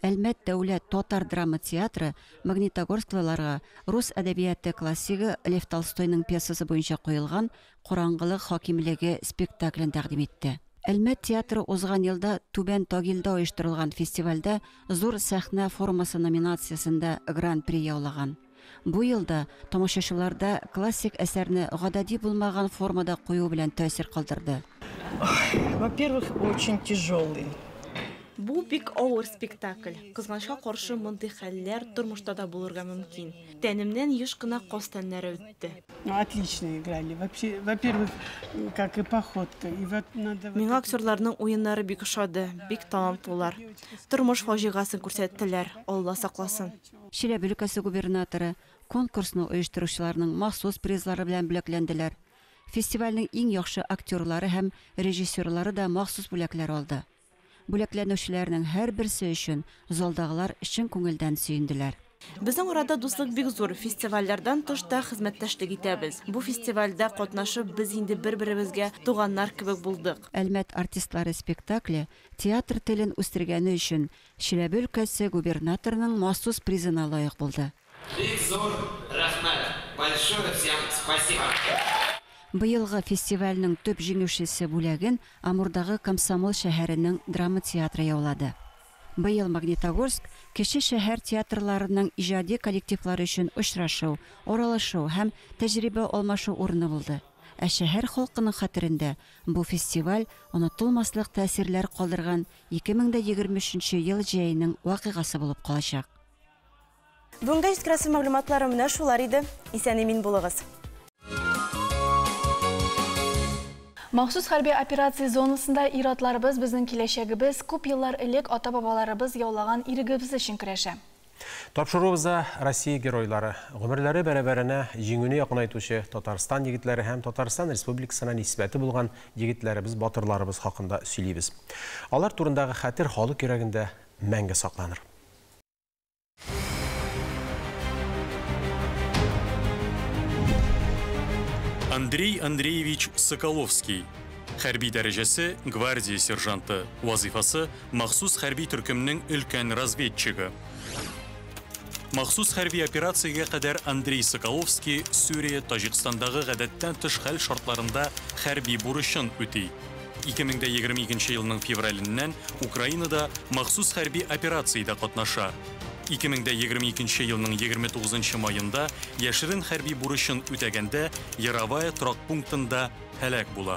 Әлмәт дәүләт татар драма театры магнитогорсклыларга рус әдәбияты классигы Лев Толстойның пьесасы буенча куелган Караңгылык хакимлеге спектаклен тәкъдим итте. Әлмәт театры узган елда Түбән Тагилдә оештырылган фестивальдә Зур сәхнә формасы номинациясендә Гран-при яулаган. Бу елда тамашачыларда классик әсәрне гадәти булмаган формада кую белән тәэсир калдырды. Во-первых, очень тяжелый. Бу бик авыр спектакль. Кызганычка каршы, мондый хәлләр тормышта да булырга мөмкин. Тәнемнән еш кына каз тәннәре үтте. Ну, отлично играли. Вообще, во-первых, как и походка. И вот надо... Миңа актерларның уеннары бик ошады, бик талантлылар. Тормыш фаҗигасын күрсәттеләр, Алла сакласын. Чиләбе өлкәсе губернаторы конкурсны оештыручыларның махсус призлары белән бүләкләнделәр. Фестивальнең иң яхшы актерлары һәм режиссерлары да махсус бүләкләр алды. Бүләкләнүчеләрнең һәрберсе өчен залдагылар чын күңелдән сөенделәр. Безнең арада дуслык бик зур, фестивальләрдән тыш та хезмәттәшлек итәбез. Бу фестивальдә катнашып, без инде бер-беребезгә туганнар кебек булдык. Әлмәт артистлары спектакле театр телен үстергәне өчен Чиләбе өлкәсе губернаторының махсус призына лаек булды. Бик зур рәхмәт! Большое всем спасибо! Быелгы фестивальнең төп җиңүчесе бүләген Амурдагы Комсомол шәһәренең драма театры яулады. Быел Магнитогорск кече шәһәр театрларының иҗади коллективлары өчен очрашу, аралашу һәм тәҗрибә алмашу урыны булды. Ә шәһәр халкының хәтерендә бу фестиваль онытылмаслык тәэсирләр калдырган 2023 нче ел җәенең вакыйгасы булып калачак. Бүгенгә җиткерәсе мәгълүматларым менә шулар иде. Исән-имин булыгыз. Махсус хәрби операция зонасында ир-атларыбыз безнең киләчәгебез, күп еллар элек ата-бабаларыбыз яулаган ирегебез өчен көрәшә. Тапшыруыбызда Россия геройлары, гомерләре бәрабәренә җиңүне якынайтучы Татарстан егетләре һәм Татарстан Республикасына нисбәте булган егетләребез, батырларыбыз хакында сөйлибез. Алар турындагы хәтер халык йөрәгендә мәңге сакланыр. Андрей Андреевич Соколовский. Хәрби дәрәҗәсе гвардия сержанты, вазыйфасы махсус хәрби төркемнең өлкән разведчигы. Махсус хәрби операциягә кадәр Андрей Соколовский Сүрия, Таҗикстандагы гадәттән тыш хәл шартларында хәрби бурычын үти. 2022 елның февраленнән Украинада махсус хәрби операциядә катнаша. 2022 елның 29 маенда яшерен хәрби бурычын үтәгәндә Яровая торак пунктында һәлак була.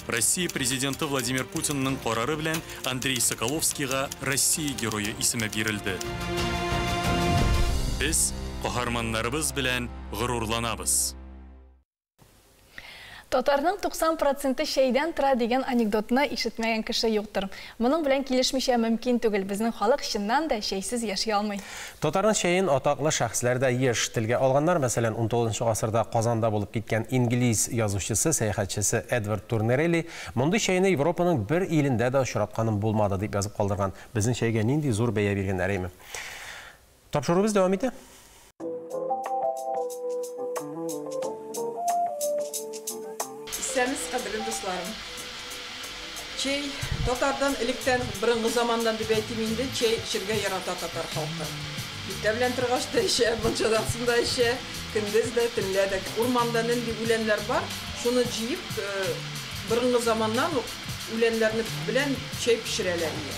Россия президенты Владимир Путинның карары белән Андрей Соколовскийга Россия герое исеме бирелде. Без каһарманнарыбыз белән горурланабыз. Татарның 90 проценты чәйдән тора дигән анекдотны ишетмәгән кеше юктыр. Моның белән килешмичә мөмкин түгел. Безнең халык чыннан да чәйсез яши алмый. Татарның чәен атаклы шәхесләр дә еш телгә алганнар. Мәсәлән, 19 гасырда Казанда булып киткән инглиз язучысы, сәяхәтчесе Эдвард Турнерелли мондый чәйне Европаның бер илендә дә очратканым булмады дип язып калдырган. Безнең чәйгә нинди зур бәя биргәннәр, әйме? Тапшыруыбыз дәвам итә. Исәнмесез, кадерле дусларым. Чәй татардан электән, борынгы заманнан дип әйтим инде, чәй эчәргә ярата татар халкы. Иртә белән торгач та эчә, мунчадан соң да эчә, көндез дә, төнлә дә. Урманда нинди үләннәр бар, шуны җыеп, борынгы заманнан ук үләннәрне белән чәй пешерәләр иде.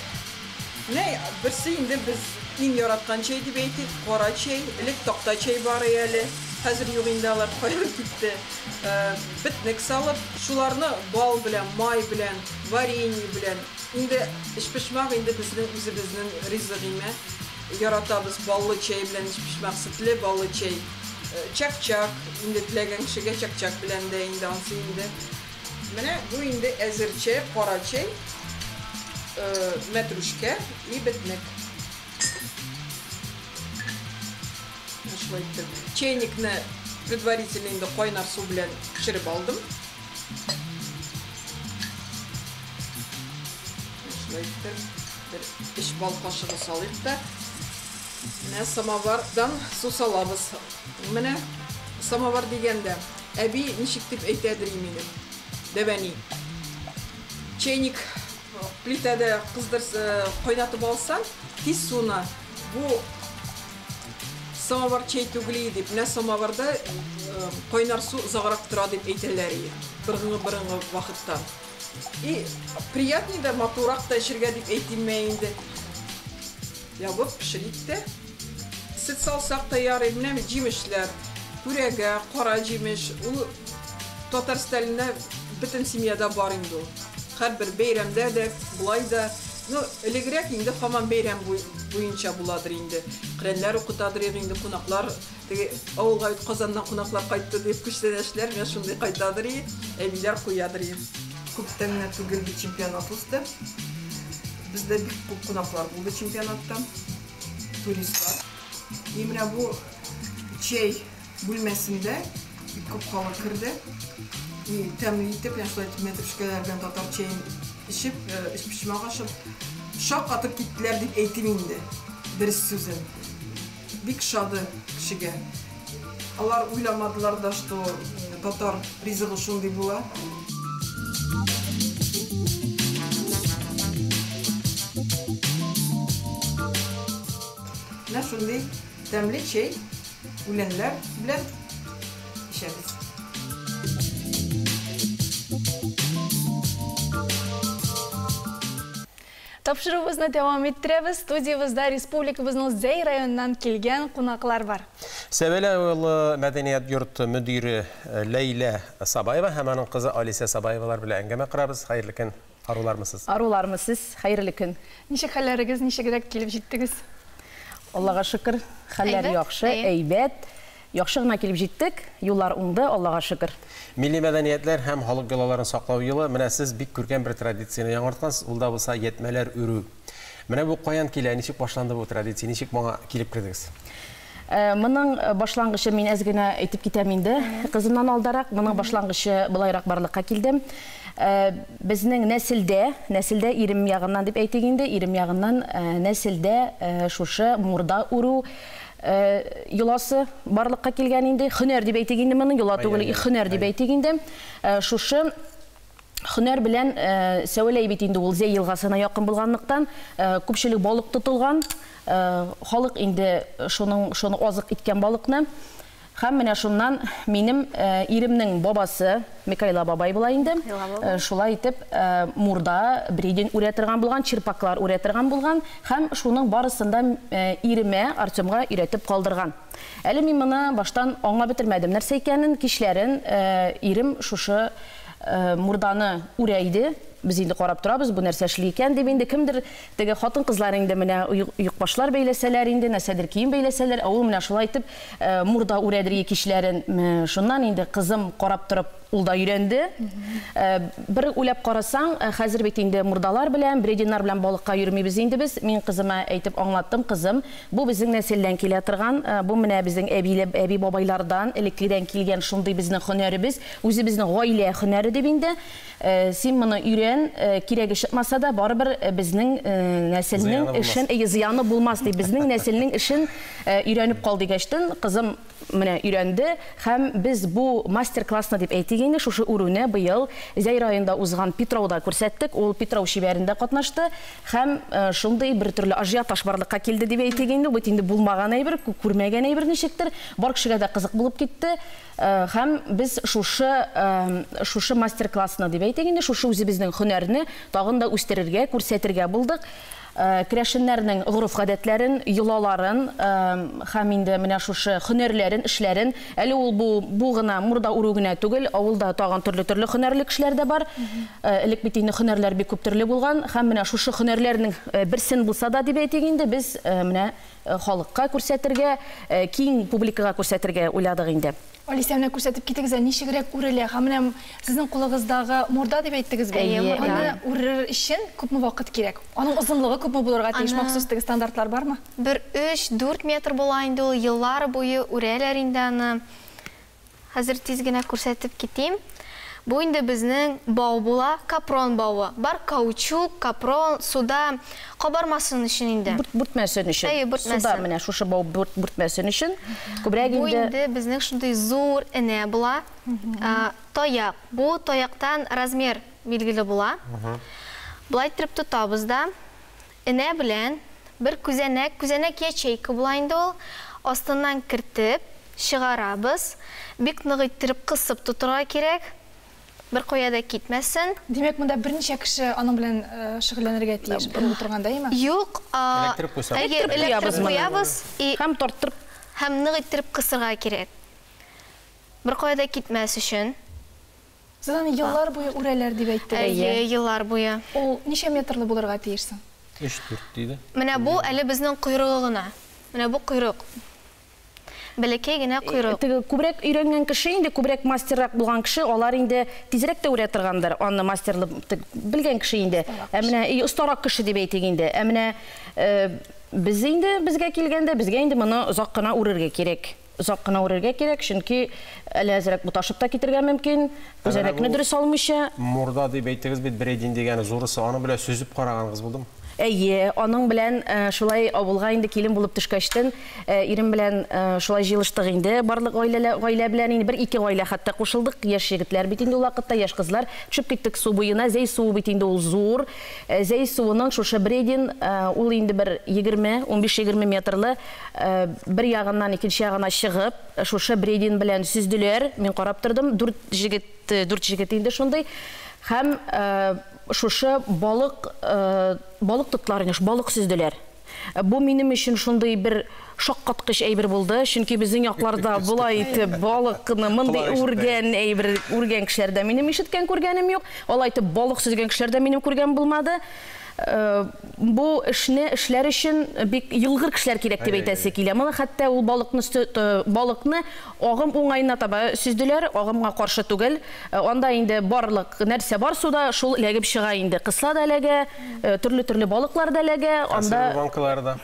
Менә берсе инде без иң яраткан чәй дип әйтик, кара чәй. Элек такта чәй бар иде әле, хәзер юк инде алар, каерып китте. Бетнек салып, шуларны бал белән, май белән, варенье белән. Инде эчпочмак инде безнең үзебезнең ризык име. Яратабыз баллы чәй белән эчпочмак, сөтле баллы чәй. Чак-чак, инде теләгән кешегә чак-чак белән дә инде ансы инде. Менә бу инде әзер чәй, кара чәй, мәтрүшкә и бетнек. Шулай итеп, чәйникне предварительно инде кайнар су белән пешереп алдым. Шулай итеп. Бер өч бал кашыгы салыйк та. Менә самовардан су салабыз. Менә самовар дигәндә, әби ничек дип әйтәдер минем, дәвәни. Чәйник плитәдә кыздыр, кайнатып алсаң, тиз суына. Бу самовар чәй түгел дип, менә самоварда кайнар су озаграк тора дип әйтәләр ие. Борынгы-борынгы вакыттан. И приятней да, матуррак та эчергә дип әйтимме инде. Ябып пешерик тә. Сөт салсак та ярый. Менә җимешләр. Күрәгә, кара җимеш. Ул татар стилендә бөтен семьяда бар инде ул. Һәрбер бәйрәмдә дә, болай да. Ну, элегрәк инде һаман бәйрәм буенча буладыр инде. Коръәннәр укытадыр инде кунаклар. Теге авылга бит Казаннан кунаклар кайтты дип күчтәнәчләр менә шундый кайтадыр и, әбиләр куядыр и. Күптән генә түгел бит чемпионат узды. Бездә бик күп кунаклар булды чемпионатта. Туристлар. И менә бу чәй бүлмәсендә бик күп халык керде. И тәмле итеп, менә шулай итеп мәтрүшкәләр белән татар чәен эчеп, өчпочмак ашап, шаккатып киттеләр дип әйтим инде. Дөрес сүзен. Бик шады кешегә. Алар уйламадылар да, что татар ризыгы шундый була. Менә шундый тәмле чәй үләннәр белән эчәбез. Тапшыруыбызны дәвам иттерәбез. Студиябездә республикабызның Зәй районыннан килгән кунаклар бар. Сәвәлә авылы мәдәният йорты мөдире Ләйлә Сабаева һәм аның кызы Алисә Сабаевалар белән әңгәмә корабыз. Хәерле көн. Арулармы сез? Арулармы сез? Хәерле көн. Ничек хәлләрегез, ничегрәк килеп җиттегез? Аллага шөкер, хәлләр яхшы, әйбәт. Яхшы гына килеп җиттек, юллар уңды, Аллага шөкер. Милли мәдәниятләр һәм халык йолаларын саклау елы. Менә сез бик күркәм бер традицияне яңарткансыз, ул да булса ятьмәләр үрү. Менә бу каян килә, ничек башланды бу традиция, ничек моңа килеп кердегез? Моның башлангычы мин әз генә әйтеп китәм инде. Кызымнан алдарак, моның башлангычы былайрак барлыкка килде. Безнең нәселдә, нәселдә ирем ягыннан дип әйтик инде, ирем ягыннан нәселдә шушы мурда үрү йоласы барлыкка килгән инде. Һөнәр дип әйтик инде моны, йола түгел, һөнәр дип әйтик инде. Шушы һөнәр белән Сәвәләй бит инде ул Зәй елгасына якын булганлыктан, күпчелек балык тотылган, халык инде шуның шуны азык иткән балыкны. Һәм менә шуннан минем иремнең бабасы Микаила бабай була инде. Шулай итеп мурда бредин үрә торган булган, черпаклар үрә торган булган һәм шуның барысын да иремә Артемга өйрәтеп калдырган. Әле мин моны баштан аңлап бетермәдем. Нәрсә икәнен кичләрен ирем шушы мурданы үрә иде. Без инде карап торабыз, бу нәрсә эшли икән дип инде кемдер теге хатын-кызлар инде менә оекбашлар бәйләсәләр инде, нәрсәдер кием бәйләсәләр, ә ул менә шулай итеп мурда үрәдер кичләрен. Шуннан инде кызым карап торып ул да өйрәнде. Бер уйлап карасаң, хәзер бит инде мурдалар белән, брединнар белән балыкка йөрмибез инде без. Мин кызыма әйтеп аңлаттым, кызым, бу безнең нәселдән килә торган, бу менә безнең әби бабайлардан, элеккедән килгән шундый безнең һөнәребез, үзебезнең гаилә һөнәре дип инде. Син моны өйрән, кирәге чыкмаса да, барыбер безнең нәселнең эшен, зыяны булмас дип, безнең нәселнең эшен өйрәнеп кал дигәчтен, кызым менә өйрәнде һәм без бу мастер-классны дип әйтик инде, шушы үрүне быел Зәй районында узган Питрауда күрсәттек. Ул Питрау шибәрендә катнашты һәм шундый бер төрле ажиотаж барлыкка килде дип әйтик инде. Бу инде булмаган әйбер, күрмәгән әйбер ничектер. Бар кешегә дә кызык булып китте. Һәм без шушы мастер-классны дип әйтик инде, шушы үзебезнең һөнәрне тагын да үстерергә, күрсәтергә булдык. Керәшеннәрнең гореф-гадәтләрен, йолаларын һәм инде менә шушы һөнәрләрен, эшләрен, әле ул бу гына мурда үрү генә түгел, авылда тагын төрле-төрле һөнәрле кешеләр дә бар. Элек бит инде һөнәрләр бик күп төрле булган һәм менә шушы һөнәрләрнең берсен булса да дип әйтик инде, без менә халыкка күрсәтергә, киң публикага күрсәтергә уйладык инде. Алисә, менә күрсәтеп китегез, ничегрәк үрелә? Һәм менә сезнең кулыгыздагы мурда дип әйттегез бит. Аны үрер өчен күпме вакыт кирәк? Аның озынлыгы күпме булырга тиеш? Махсус теге стандартлар бармы? Бер 3-4 метр була инде ул, еллар буе үрәләр инде аны. Хәзер тиз генә күрсәтеп китим. Бу инде безнең бау була, капрон бавы. Бар каучук, капрон, суда кабармасын өчен инде. Бүртмәсен өчен. Әйе, бүртмәсен. Суда менә шушы бау бүртмәсен өчен. Күбрәк Бу инде инде безнең шундый зур энә була. Таяк. Бу таяктан размер билгеле була. Болай иттереп тотабыз да, энә белән бер күзәнәк, күзәнәк ячейка була инде ул, астыннан кертеп чыгарабыз. Бик нык иттереп кысып тотырга кирәк. Бер кая да китмәсен. Димәк, монда берничә кеше аның белән шөгыльләнергә тиеш, бер утырганда, әйеме? Юк, Эләктереп куйсак. Әйе, эләктереп куябыз. Һәм тарттырып. Һәм нык иттереп кысырга кирәк. Бер кая да китмәс өчен. Сез аны еллар буе үрәләр дип әйттегез. Әйе, еллар буе. Ул ничә метрлы булырга тиеш соң? 3-4 диде. Менә бу әле безнең койрыгы гына. Менә бу койрык. Бәләкәй генә койрык. Теге күбрәк өйрәнгән кеше инде, күбрәк мастеррак булган кеше, алар инде тизрәк тә үрә торгандыр. Аны мастерлы белгән кеше инде. Ә менә остарак кеше дип әйтик инде. Ә менә без инде безгә килгәндә, безгә инде моны озак кына үрергә кирәк. Озак кына үрергә кирәк, чөнки әле әзрәк буташып та китергә мөмкин. Күзәнәкне дөрес алмыйча. Мурда дип әйттегез бит, Бредин дигәне зурысы, аны белән сөзеп караганыгыз булдымы? Әйе, аның белән шулай авылга инде килен булып төшкәчтен, ирем белән шулай җыелыштык инде, барлык гаилә белән инде бер-ике гаилә хәтта кушылдык. Яшь егетләр бит инде ул вакытта, яшь кызлар. Төшеп киттек су буена. Зәй суы бит инде ул зур. Зәй суының шушы Бредин, ул инде бер егерме, унбиш-егерме метрлы, бер ягыннан икенче ягына чыгып, шушы Бредин белән сөзделәр. Мин карап тордым, дүрт җегет инде шундый. Һәм шушы балык тотлар инде, балык сөзделәр. Бу минем өчен шундый бер шаккаткыч әйбер булды, чөнки безнең якларда болай итеп балыкны мондый үргән әйбер, үргән кешеләрдә минем ишеткән күргәнем юк. Алай итеп балык сөзгән кешеләрдә минем күргән булмады. Бу эшне эшләр өчен бик елгыр кешеләр кирәк дип әйтәсе килә. Моны хәтта ул балыкны агым уңаена таба сөзделәр, агымга каршы түгел. Анда инде барлык нәрсә бар суда, шул эләгеп чыга инде. Кысла да эләгә, төрле-төрле балыклар да эләгә. Анда Консерва банкалары да.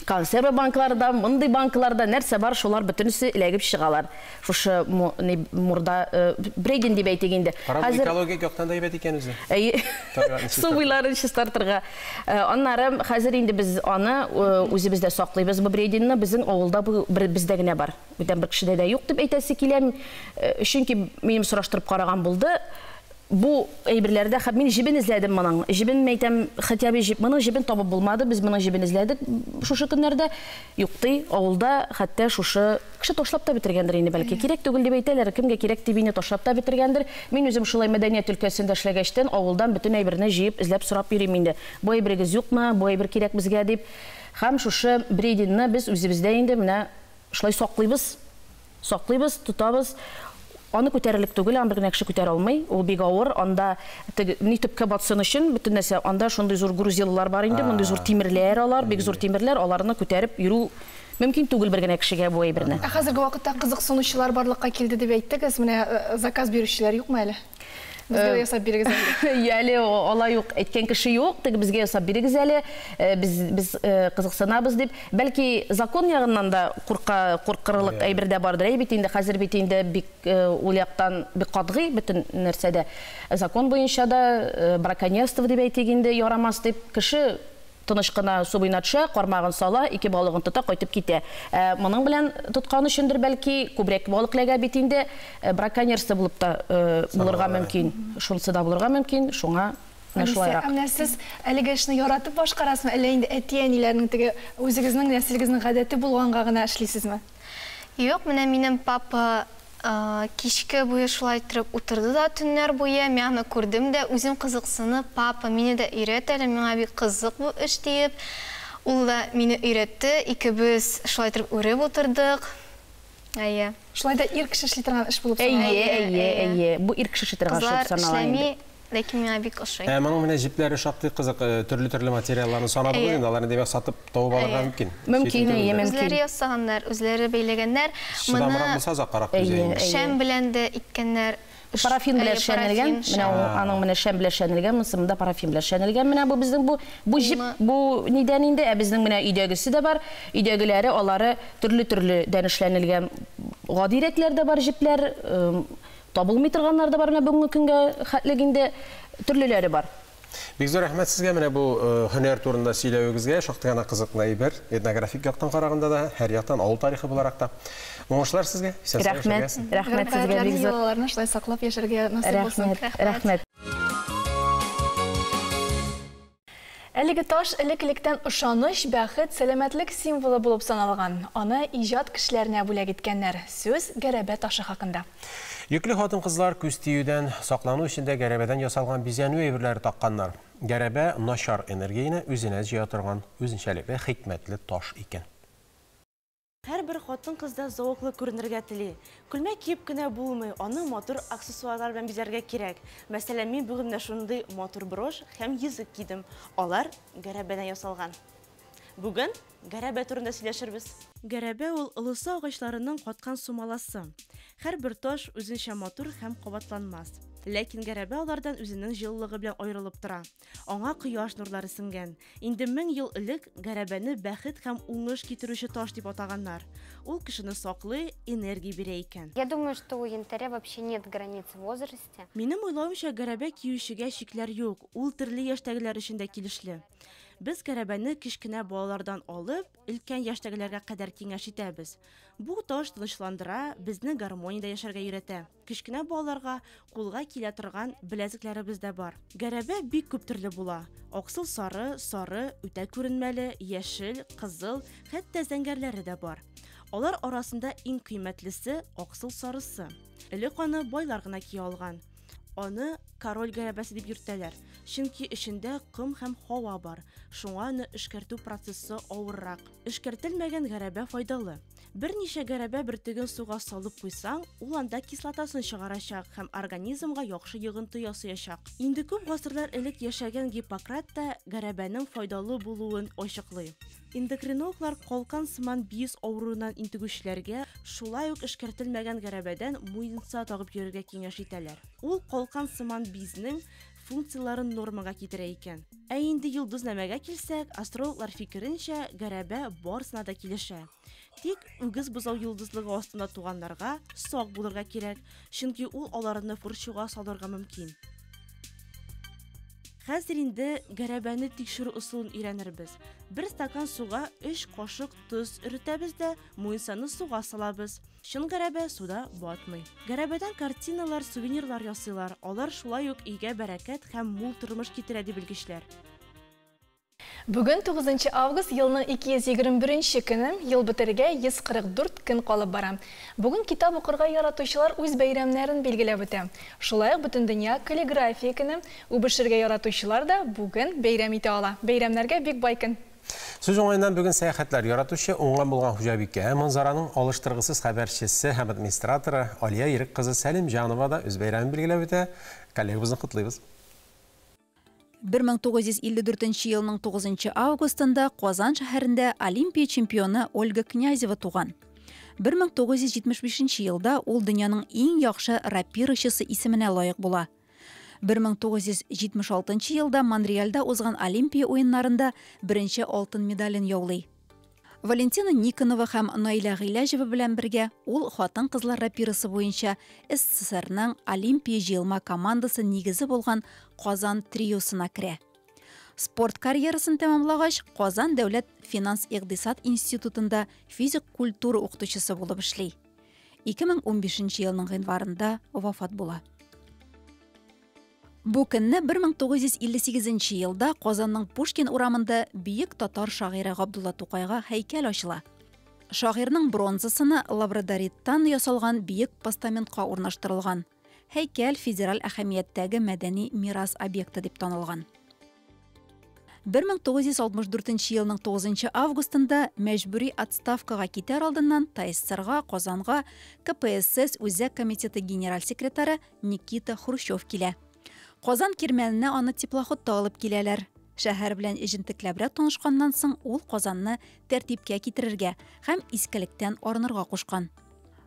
Консерва банкалары да, мондый банкаларда нәрсә бар, шулар бөтенесе эләгеп чыгалар. Шушы мурда Бредин дип әйтик инде. Карап, Хәзер экологик яктан да әйбәт икән үзе. Әйе. Табигатьне Су чистартырга. буйларын чистартырга. Аннары хәзер инде без аны үзебездә саклыйбыз бу Брединны. Безнең авылда бу бездә генә бар. Бүтән бер кешедә дә юк дип әйтәсе килә. Чөнки минем сораштырып караган булды. Бу әйберләрдә хәп мин җебен эзләдем моның. Җебен мәйтәм, хотя бы җеп, моның җебен табып булмады. Без моның җебен эзләдек шушы көннәрдә. Юк ди, авылда хәтта шушы кеше ташлап та бетергәндер инде, бәлки. Кирәк түгел дип әйтәләр, кемгә кирәк дип инде ташлап та бетергәндер. Мин үзем шулай мәдәният өлкәсендә эшләгәчтән авылдан бөтен әйберне җыеп, эзләп сорап йөрим инде. Бу әйберегез юкмы, бу әйбер кирәк безгә дип. Һәм шушы Брединны без үзебездә инде менә шулай саклыйбыз. Саклыйбыз, тотабыз. Аны күтәрерлек түгел, аны бер генә кеше күтәрә алмый. Ул бик авыр. Анда теге ни төпкә батсын өчен бөтен нәрсә, анда шундый зур грузилалар бар инде, мондый зур тимерләр алар, бик зур тимерләр, аларны күтәреп йөрү мөмкин түгел бер генә кешегә бу әйберне. Ә хәзерге вакытта кызыксынучылар барлыкка килде дип әйттегез, менә заказ бирүчеләр юкмы әле? Безгә ясап бирегез әле. Әле алай юк, әйткән кеше юк, теге безгә ясап бирегез әле, без кызыксынабыз дип. Бәлки закон ягыннан да куркырлык әйбер дә бардыр. Әй бит инде хәзер бит инде бик ул яктан бик катгый бөтен нәрсәдә. Закон буенча да браконьерство дип әйтик инде, ярамас дип кеше тыныч кына су буена төшә, кармагын сала, ике балыгын тота, кайтып китә. Моның белән тоткан өчендер бәлки күбрәк балык эләгә бит инде, браконьерство булып та булырга мөмкин. Шунысы да булырга мөмкин, шуңа менә Алисә, шулайрак. ә менә сез әлеге эшне яратып башкарасызмы, әллә инде әти-әниләрнең теге үзегезнең нәселегезнең гадәте булганга гына эшлисезме? Юк, менә минем папа кичке буе шулай торып утырды да төннәр буе, мин аны күрдем дә, үзем кызыксынып, папа, мине дә өйрәт әле, миңа бик кызык бу эш диеп, ул да мине өйрәтте, икебез шулай торып үреп утырдык. Әйе. Шулай да ир кеше эшли торган эш булып санала. Әйе, әйе, әйе. Бу ир кеше эшли торган эш булып Кызлар санала инде. эшләми, ләкин миңа бик ошый. Моның менә җепләре шактый кызык, төрле-төрле материалларны санадыгыз инде, аларны димәк сатып табып алырга мөмкин. Мөмкин, Читен әйе, түгел. мөмкин. Үзләре ясаганнар, үзләре бәйләгәннәр. Чыдамрак Моны булса озаккарак түзә Әйе, инде. әйе. Шәм белән дә иткәннәр. Парафин белән Әйе, шәнелгән, парафин, менә шәм. ул, аның менә шәм белән шәнелгән, монысы монда парафин белән шәнелгән. Менә бу безнең бу җеп, бу нидән инде, ә безнең менә өйдәгесе дә бар. Өйдәгеләре алары төрле-төрле дән эшләнелгән. Гадирәкләр дә бар җепләр, Табылмый торганнар да бар менә бүгенге көнгә хәтлек инде төрлеләре бар. Бик зур рәхмәт сезгә менә бу һөнәр турында сөйләвегезгә, шактый гына кызыклы әйбер, этнографик яктан караганда да, һәр яктан авыл тарихы буларак та. Уңышлар сезгә. Рәхмәт, рәхмәт сезгә бик зур. Йолаларны шулай саклап яшәргә насыйп булсын. Рәхмәт, рәхмәт. Әлеге таш элек-электән ышаныч, бәхет, сәламәтлек символы булып саналган. Аны иҗат кешеләренә бүләк иткәннәр. Сүз гәрәбә ташы хакында. Йөкле хатын-кызлар күз тиюдән саклану өчен дә гәрәбәдән ясалган бизәнү әйберләре такканнар. Гәрәбә начар энергияне үзенә җыя торган үзенчәлекле хикмәтле таш икән. Һәрбер хатын-кыз да зәвыклы күренергә тели. Күлмәк киеп кенә булмый, аны матур аксессуарлар белән бизәргә кирәк. Мәсәлән, мин бүген менә шундый матур брошь һәм йөзек кидем. Алар гәрәбәдән ясалган. Бүген гәрәбә турында сөйләшербез. Гәрәбә ул ылысы агачларының каткан сумаласы. Һәрбер таш үзенчә матур һәм кабатланмас. Ләкин гәрәбә алардан үзенең җылылыгы белән аерылып тора. Аңа кояш нурлары сеңгән. Инде 1000 ел элек гәрәбәне бәхет һәм уңыш китерүче таш дип атаганнар. Ул кешене саклый, энергия бирә икән. Я думаю, что у янтаря вообще нет границ в возрасте. Минем уйлавымча, гәрәбә киючегә чикләр юк. Ул төрле яшьтәгеләр өчен дә килешле. Без гәрәбәне кечкенә балалардан алып, өлкән яшьтәгеләргә кадәр киңәш итәбез. Бу таш тынычландыра, безне гармониядә яшәргә өйрәтә. Кечкенә балаларга кулга килә торган беләзекләребез дә бар. Гәрәбә бик күп төрле була. Аксыл сары, сары, үтә күренмәле, яшел, кызыл, хәтта зәңгәрләре дә бар. Алар арасында иң кыйммәтлесе аксыл сарысы. Элек аны байлар гына кия алган. Аны король гәрәбәсе дип йөртәләр, чөнки эчендә ком һәм һава бар, шуңа аны эшкәртү процессы авыррак. Эшкәртелмәгән гәрәбә файдалы. Берничә гәрәбә бөртеген суга салып куйсаң, ул анда кислотасын чыгарачак һәм организмга яхшы йогынты ясаячак. Инде күп гасырлар элек яшәгән Гиппократ та гәрәбәнең файдалы булуын ачыклый. Эндокринологлар калкан сыман биз авыруыннан интегүчеләргә шулай ук эшкәртелмәгән гәрәбәдән муенса тагып йөрергә киңәш итәләр. Ул калкан сыман бизнең функцияларын нормага китерә икән. Ә инде йолдызнамәгә килсәк, астрологлар фикеренчә, гәрәбә барысына да килешә. Тик үгез бозау йолдызлыгы астында туганнарга сак булырга кирәк, чөнки ул аларны борчуга салырга мөмкин. Хәзер инде гәрәбәне тикшерү ысулын өйрәнербез. Бер стакан суга 3 кашык тоз эретәбез дә, муенсаны суга салабыз. Чын гәрәбә суда батмый. Гәрәбәдән картиналар, сувенирлар ясыйлар. Алар шулай ук өйгә бәрәкәт һәм мул тормыш китерә дип белгечләр. Бүген 9 август елның 221 көне, ел бетергә 144 көн калып бара. Бүген китап укырга яратучылар үз бәйрәмнәрен билгеләп үтә. Шулай ук бөтендөнья каллиграфия көне, үбешергә яратучылар да бүген бәйрәм итә ала. Бәйрәмнәргә бик бай көн. Сүз уңаеннан бүген сәяхәтләр яратучы уңган булган хуҗабикә, Манзараның алыштыргысыз хәбәрчесе һәм администраторы Алия Ирек кызы Сәлимҗанова да үз бәйрәмен билгеләп үтә. Коллегабызны котлыйбыз. 1954 елның 9 августында Казан шәһәрендә Олимпия чемпионы Ольга Князева туган. 1975 елда ул дөньяның иң яхшы рапирачысы исеменә лаек була. 1976 елда Монреальдә узган Олимпия уеннарында беренче алтын медален яулый. Валентина Никонова һәм Наилә Гыйләҗева белән бергә ул хатын-кызлар рапирасы буенча СССРның Олимпия җыелма командасы нигезе булган Казан триосына керә. Спорт карьерасын тәмамлагач, Казан дәүләт финанс-икътисад институтында физик культура укытучысы булып эшли. 2015 елның гыйнварында вафат була. Бу көнне 1958 елда Казанның Пушкин урамында бөек татар шагыйре Габдулла Тукайга һәйкәл ачыла. Шагыйрьнең бронзасына лабрадориттан ясалган бөек постаментка урнаштырылган. Һәйкәл федераль әһәмияттәге мәдәни мирас объекты дип танылган. 1964 елның 9 августында мәҗбүри отставкага китәр алдыннан ТАССРга, Казанга КПСС Үзәк комитеты генераль секретаре Никита Хрущев килә. Казан кирмәненә аны теплоходта алып киләләр. Шәһәр белән җентекләбрәк танышканнан соң ул Казанны тәртипкә китерергә һәм искелектән арынырга кушкан.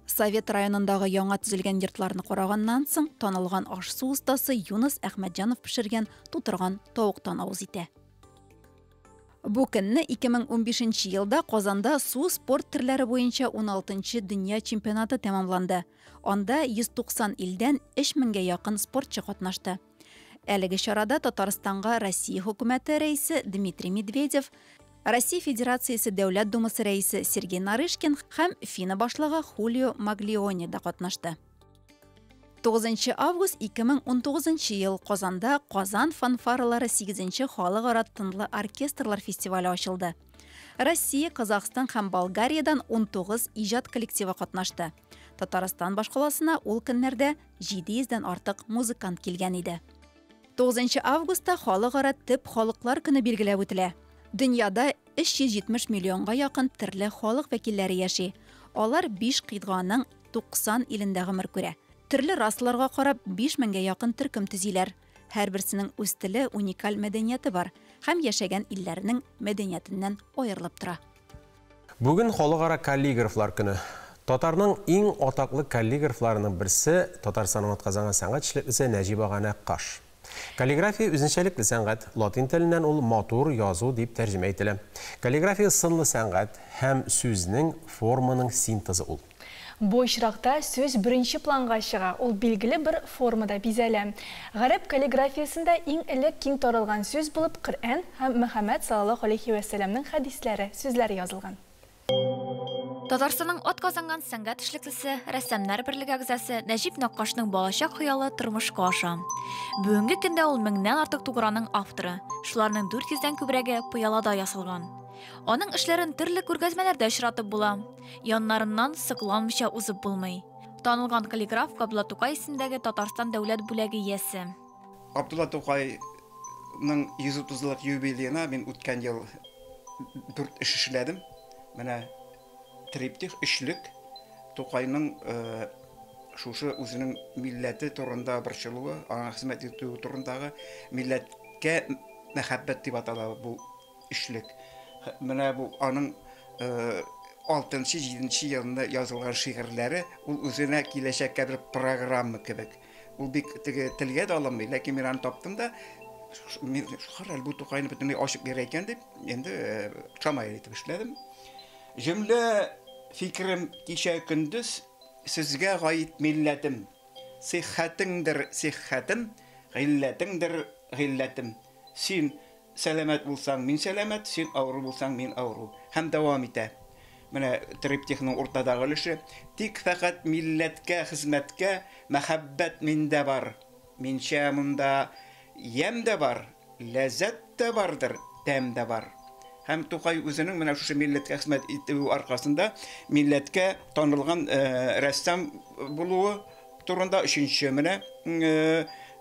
Совет районындагы яңа төзелгән йортларны караганнан соң танылган аш-су остасы Юныс Әхмәтҗанов пешергән тутырган тавыктан авыз итә. Бу көнне 2015 нче елда Казанда су спорт төрләре буенча уналтынчы дөнья чемпионаты тәмамланды. Анда 190 илдән 3 меңгә якын спортчы катнашты. Әлеге чарада Татарстанга Россия Хөкүмәте Рәисе Дмитрий Медведев, Россия Федерациясе Дәүләт Думасы Рәисе Сергей Нарышкин һәм ФИНА башлыгы Хулио Маглиони да катнашты. 9 август 2019 ел Казанда Казан фанфаралары 8 халыкара тынлы оркестрлар фестивале ачылды. Россия, Казахстан һәм Болгариядән 19 иҗат коллективы катнашты. Татарстан башкаласына ул көннәрдә 700 дән артык музыкант килгән иде. 9 августта Халыкара төп халыклар көне билгеләп үтелә. Дөньяда 370 миллионга якын төрле халык вәкилләре яши. Алар биш кыйтганың 90 илендә гомер күрә. Төрле расаларга карап, 5 меңгә якын төркем төзиләр. Һәрберсенең үз теле, уникаль мәдәнияте бар һәм яшәгән илләренең мәдәниятеннән аерылып тора. Бүген Халыкара каллиграфлар көне. Татарның иң атаклы каллиграфларының берсе, Татарстанның атказанган сәнгать эшлеклесе Нәҗип ага Нәккаш. Каллиграфия үзенчәлекле сәнгать, латин теленнән ул матур язу дип тәрҗемә ителә. Каллиграфия сынлы сәнгать һәм сүзнең, форманың синтезы ул. Бу очракта сүз беренче планга чыга, ул билгеле бер формада бизәлә. Гарәп каллиграфиясендә иң элек киң таралган сүз булып Коръән һәм Мөхәммәд саллаллаһу галәйһи вә сәлләмнең хәдисләре, сүзләре язылган. Татарстанның атказанган сәнгать эшлеклесе, Рәссамнар берлеге әгъзасы Нәҗип Нәккашның балачак хыялы тормышка аша. Бүгенге көндә ул меңнән артык туграның авторы, шуларның 400 дән күбрәге пыялада ясалган. Аның эшләрен төрле күргәзмәләрдә очратып була. Яннарыннан сокланмыйча узып булмый. Танылган каллиграф Габдулла Тукай исемендәге Татарстан дәүләт бүләге иясе. Габдулла Тукайның 130 еллык юбилеена мин үткән ел дүрт эш эшләдем. Менә триптих, өчлек Тукайның шушы үзенең милләте турында борчылуы, аңа хезмәт итүе турындагы милләткә мәхәббәт дип атала бу өчлек. Менә бу аның алтынчы, җиденче елында язылган шигырьләре, ул үзенә киләчәккә бер программа кебек. Ул бик теге телгә дә алынмый, ләкин мин аны таптым да, мин кара әле бу Тукайны бөтенләй ачып бирә икән дип, инде шамаил итеп эшләдем. Җөмлә фикерем кичә көндез сезгә гаит милләтем. Сиххәтеңдер сиххәтем, гыйлләтеңдер гыйлләтем. Син сәламәт булсаң, мин сәламәт, син авыру булсаң, мин авыру. Һәм дәвам итә. Менә триптихның уртадагы өлеше. Тик фәкать милләткә хезмәткә мәхәббәт миндә бар. Минчә монда ямь дә бар, ләззәт тә бардыр, тәм дә бар. Һәм Тукай үзенең менә шушы милләткә хезмәт итүе аркасында милләткә танылган рәссам булуы турында өченче менә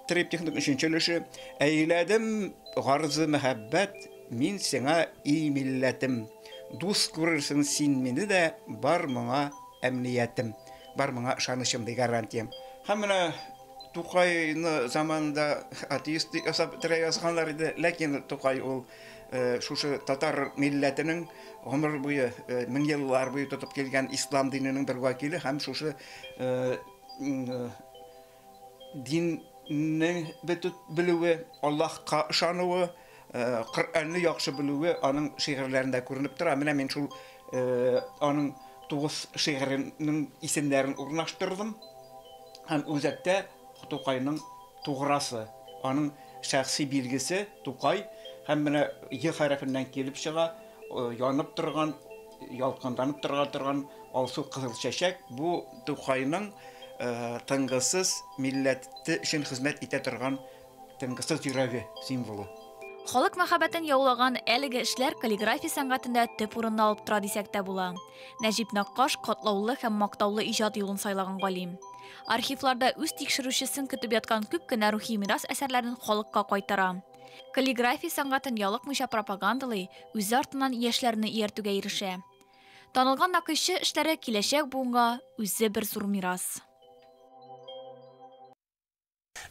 триптихның өченче өлеше. Әйләдем гарзы мәхәббәт мин сиңа, и милләтем. Дус күрерсең син мине дә, бар моңа әмниятем, бар моңа ышанычым, ди гарантиям. Һәм менә Тукайны заманында атеист дип ясап бетерә язганнар иде, ләкин Тукай ул шушы татар милләтенең гомер буе, мең еллар буе тотып килгән ислам диненең бер вәкиле һәм шушы динне бөтеп белүе, Аллаһка ышануы, Коръәнне яхшы белүе аның шигырьләрендә күренеп тора. Менә мин шул аның 9 шигыренең исемнәрен урнаштырдым. Һәм үзәктә Тукайның туграсы, аның шәхси билгесе Тукай һәм менә Е хәрефеннән килеп чыга, янып торган, ялкынланып тора торган алсу кызыл чәчәк. Бу Тукайның тынгысыз милләте өчен хезмәт итә торган тынгысыз йөрәге символы. Халык мәхәббәтен яулаган әлеге эшләр каллиграфия сәнгатендә төп урынны алып тора дисәк тә була. Нәҗип Нәккаш катлаулы һәм мактаулы иҗат юлын сайлаган галим. Архивларда үз тикшерүчесен көтеп яткан күп кенә рухи мирас әсәрләрен халыкка кайтара. Каллиграфия сәнгатен ялыкмыйча пропагандалый, үзе артыннан яшьләрне ияртүгә ирешә. Танылган нәкышчы эшләре киләчәк буынга үзе бер зур мирас.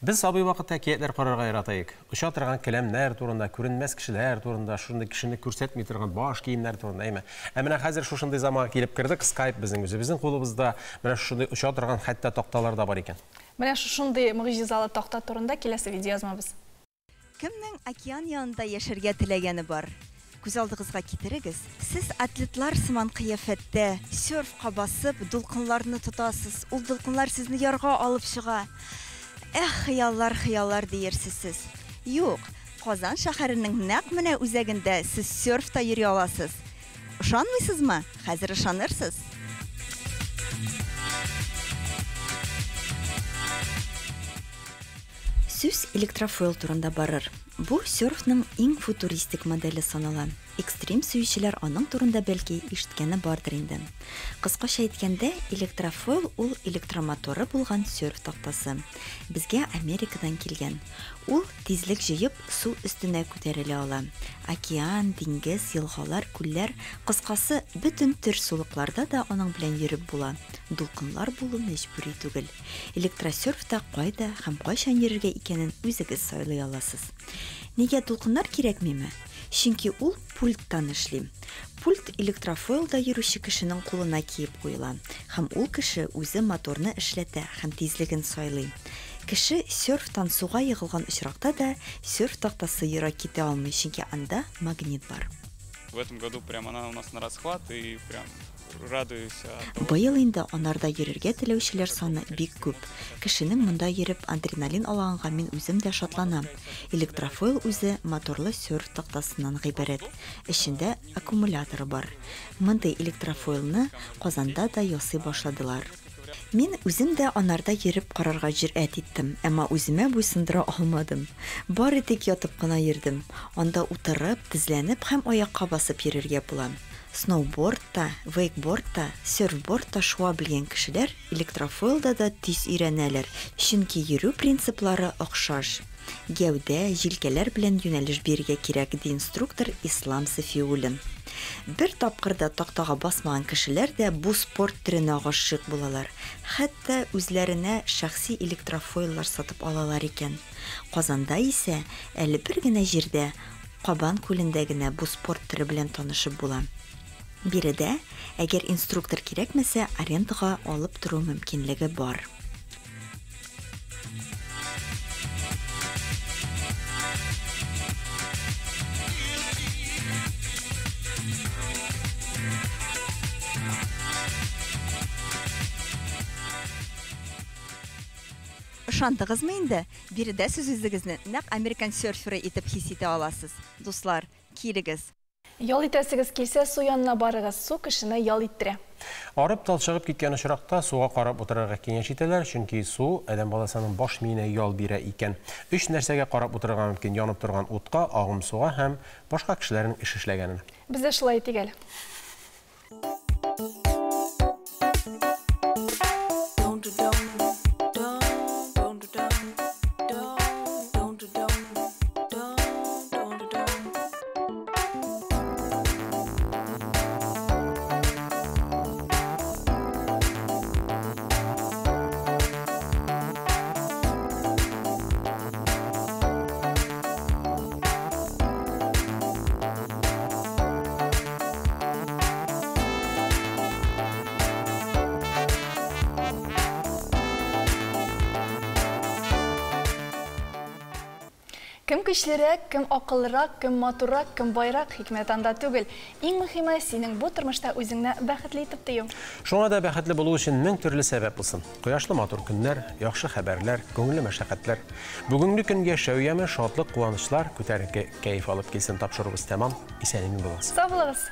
Без сабый вакытта әкиятләр карарга ярата идек. Оча торган келәмнәр турында, күренмәс кешеләр турында, шундый кешене күрсәтми торган баш киемнәр турында, әйме? Ә менә хәзер шушындый заманга килеп кердек, Skype безнең үзебезнең кулыбызда, менә шушындый оча торган хәтта такталар да бар икән. Менә шушындый могҗизалы такта турында киләсе видеоязмабыз. Кемнең океан янында яшәргә теләгәне бар? Күз алдыгызга китерегез, сез атлетлар сыман кыяфәттә, серфка басып, дулкынларны тотасыз, ул дулкынлар сезне ярга алып чыга. Эх, хыяллар, хыяллар диерсез сез. Юк, Казан шәһәренең нәкъ менә үзәгендә сез серфта йөри аласыз. Ышанмыйсызмы? Хәзер ышанырсыз. Сүз электрофойл турында барыр. Бу серфның иң футуристик моделе санала. Экстрим сөючеләр аның турында, бәлки, ишеткәне бардыр инде. Кыскача әйткәндә, электрофойл ул электромоторы булган серф тактасы. Безгә Америкадан килгән. Ул, тизлек җыеп, су өстенә күтәрелә ала. Океан, диңгез, елгалар, күлләр, кыскасы, бөтен төр сулыкларда да аның белән йөреп була. Дулкынлар булу мәҗбүри түгел. Электросерфта кайда һәм кайчан йөрергә икәнен үзегез сайлый аласыз. Нигә дулкыннар кирәкмиме? Чөнки ул пульттан эшли. Пульт электрофойлда йөрүче кешенең кулына киеп куела һәм ул кеше үзе моторны эшләтә һәм тизлеген сайлый. Кеше серфтан суга егылган очракта да серф тактасы ерак китә алмый, чөнки анда магнит бар. В этом году прям она у нас на расхват и прям радуюсь от того, Быел инде анарда йөрергә теләүчеләр саны бик күп. Кешенең монда йөреп адреналин алганга мин үзем дә шатланам. Электрофойл үзе моторлы серф тактасыннан гыйбарәт. Эчендә аккумуляторы бар. Мондый электрофойлны Казанда да ясый башладылар. Мин үзем дә анарда йөреп карарга җөрьәт иттем, әмма үземә буйсындыра алмадым. Бары тик ятып кына йөрдем. Анда утырып, тезләнеп һәм аякка басып йөрергә була. Сноубордта, вейкбордта, серфбордта шуа белгән кешеләр электрофойлда да тиз өйрәнәләр, чөнки йөрү принциплары охшаш. Гәүдә, җилкәләр белән юнәлеш бирергә кирәк, ди инструктор Ислам Сафиуллин. Бер тапкыр да тактага басмаган кешеләр дә бу спорт төренә гашыйк булалар. Хәтта үзләренә шәхси электрофойллар сатып алалар икән. Казанда исә әле бер генә җирдә, Кабан күлендә генә бу спорт төре белән танышып була. Биредә, әгәр инструктор кирәкмәсә, арендага алып тору мөмкинлеге бар. Ышандыгызмы инде? Биредә сез үзегезне нәкъ американ серферы итеп хис итә аласыз. Дуслар, килегез! Ял итәсегез килсә, су янына барыгыз, су кешене ял иттерә. Арып талчыгып киткән очракта суга карап утырырга киңәш итәләр, чөнки су адәм баласының баш миенә ял бирә икән. Өч нәрсәгә карап утырырга мөмкин, янып торган утка, агым суга һәм башка кешеләрнең эш эшләгәненә. Без дә шулай итик әле. Кем көчлерәк, кем акыллырак, кем матуррак, кем байрак, хикмәт анда түгел. Иң мөһиме, синең бу тормышта үзеңне бәхетле итеп тою. Шуңа да бәхетле булу өчен мең төрле сәбәп булсын. Кояшлы матур көннәр, яхшы хәбәрләр, күңелле мәшәкатьләр. Бүгенге көн яшәү яме, шатлык, куанычлар, күтәренке кәеф алып килсен. Тапшыруыбыз тәмам. Исән-имин булыгыз. Сау булыгыз.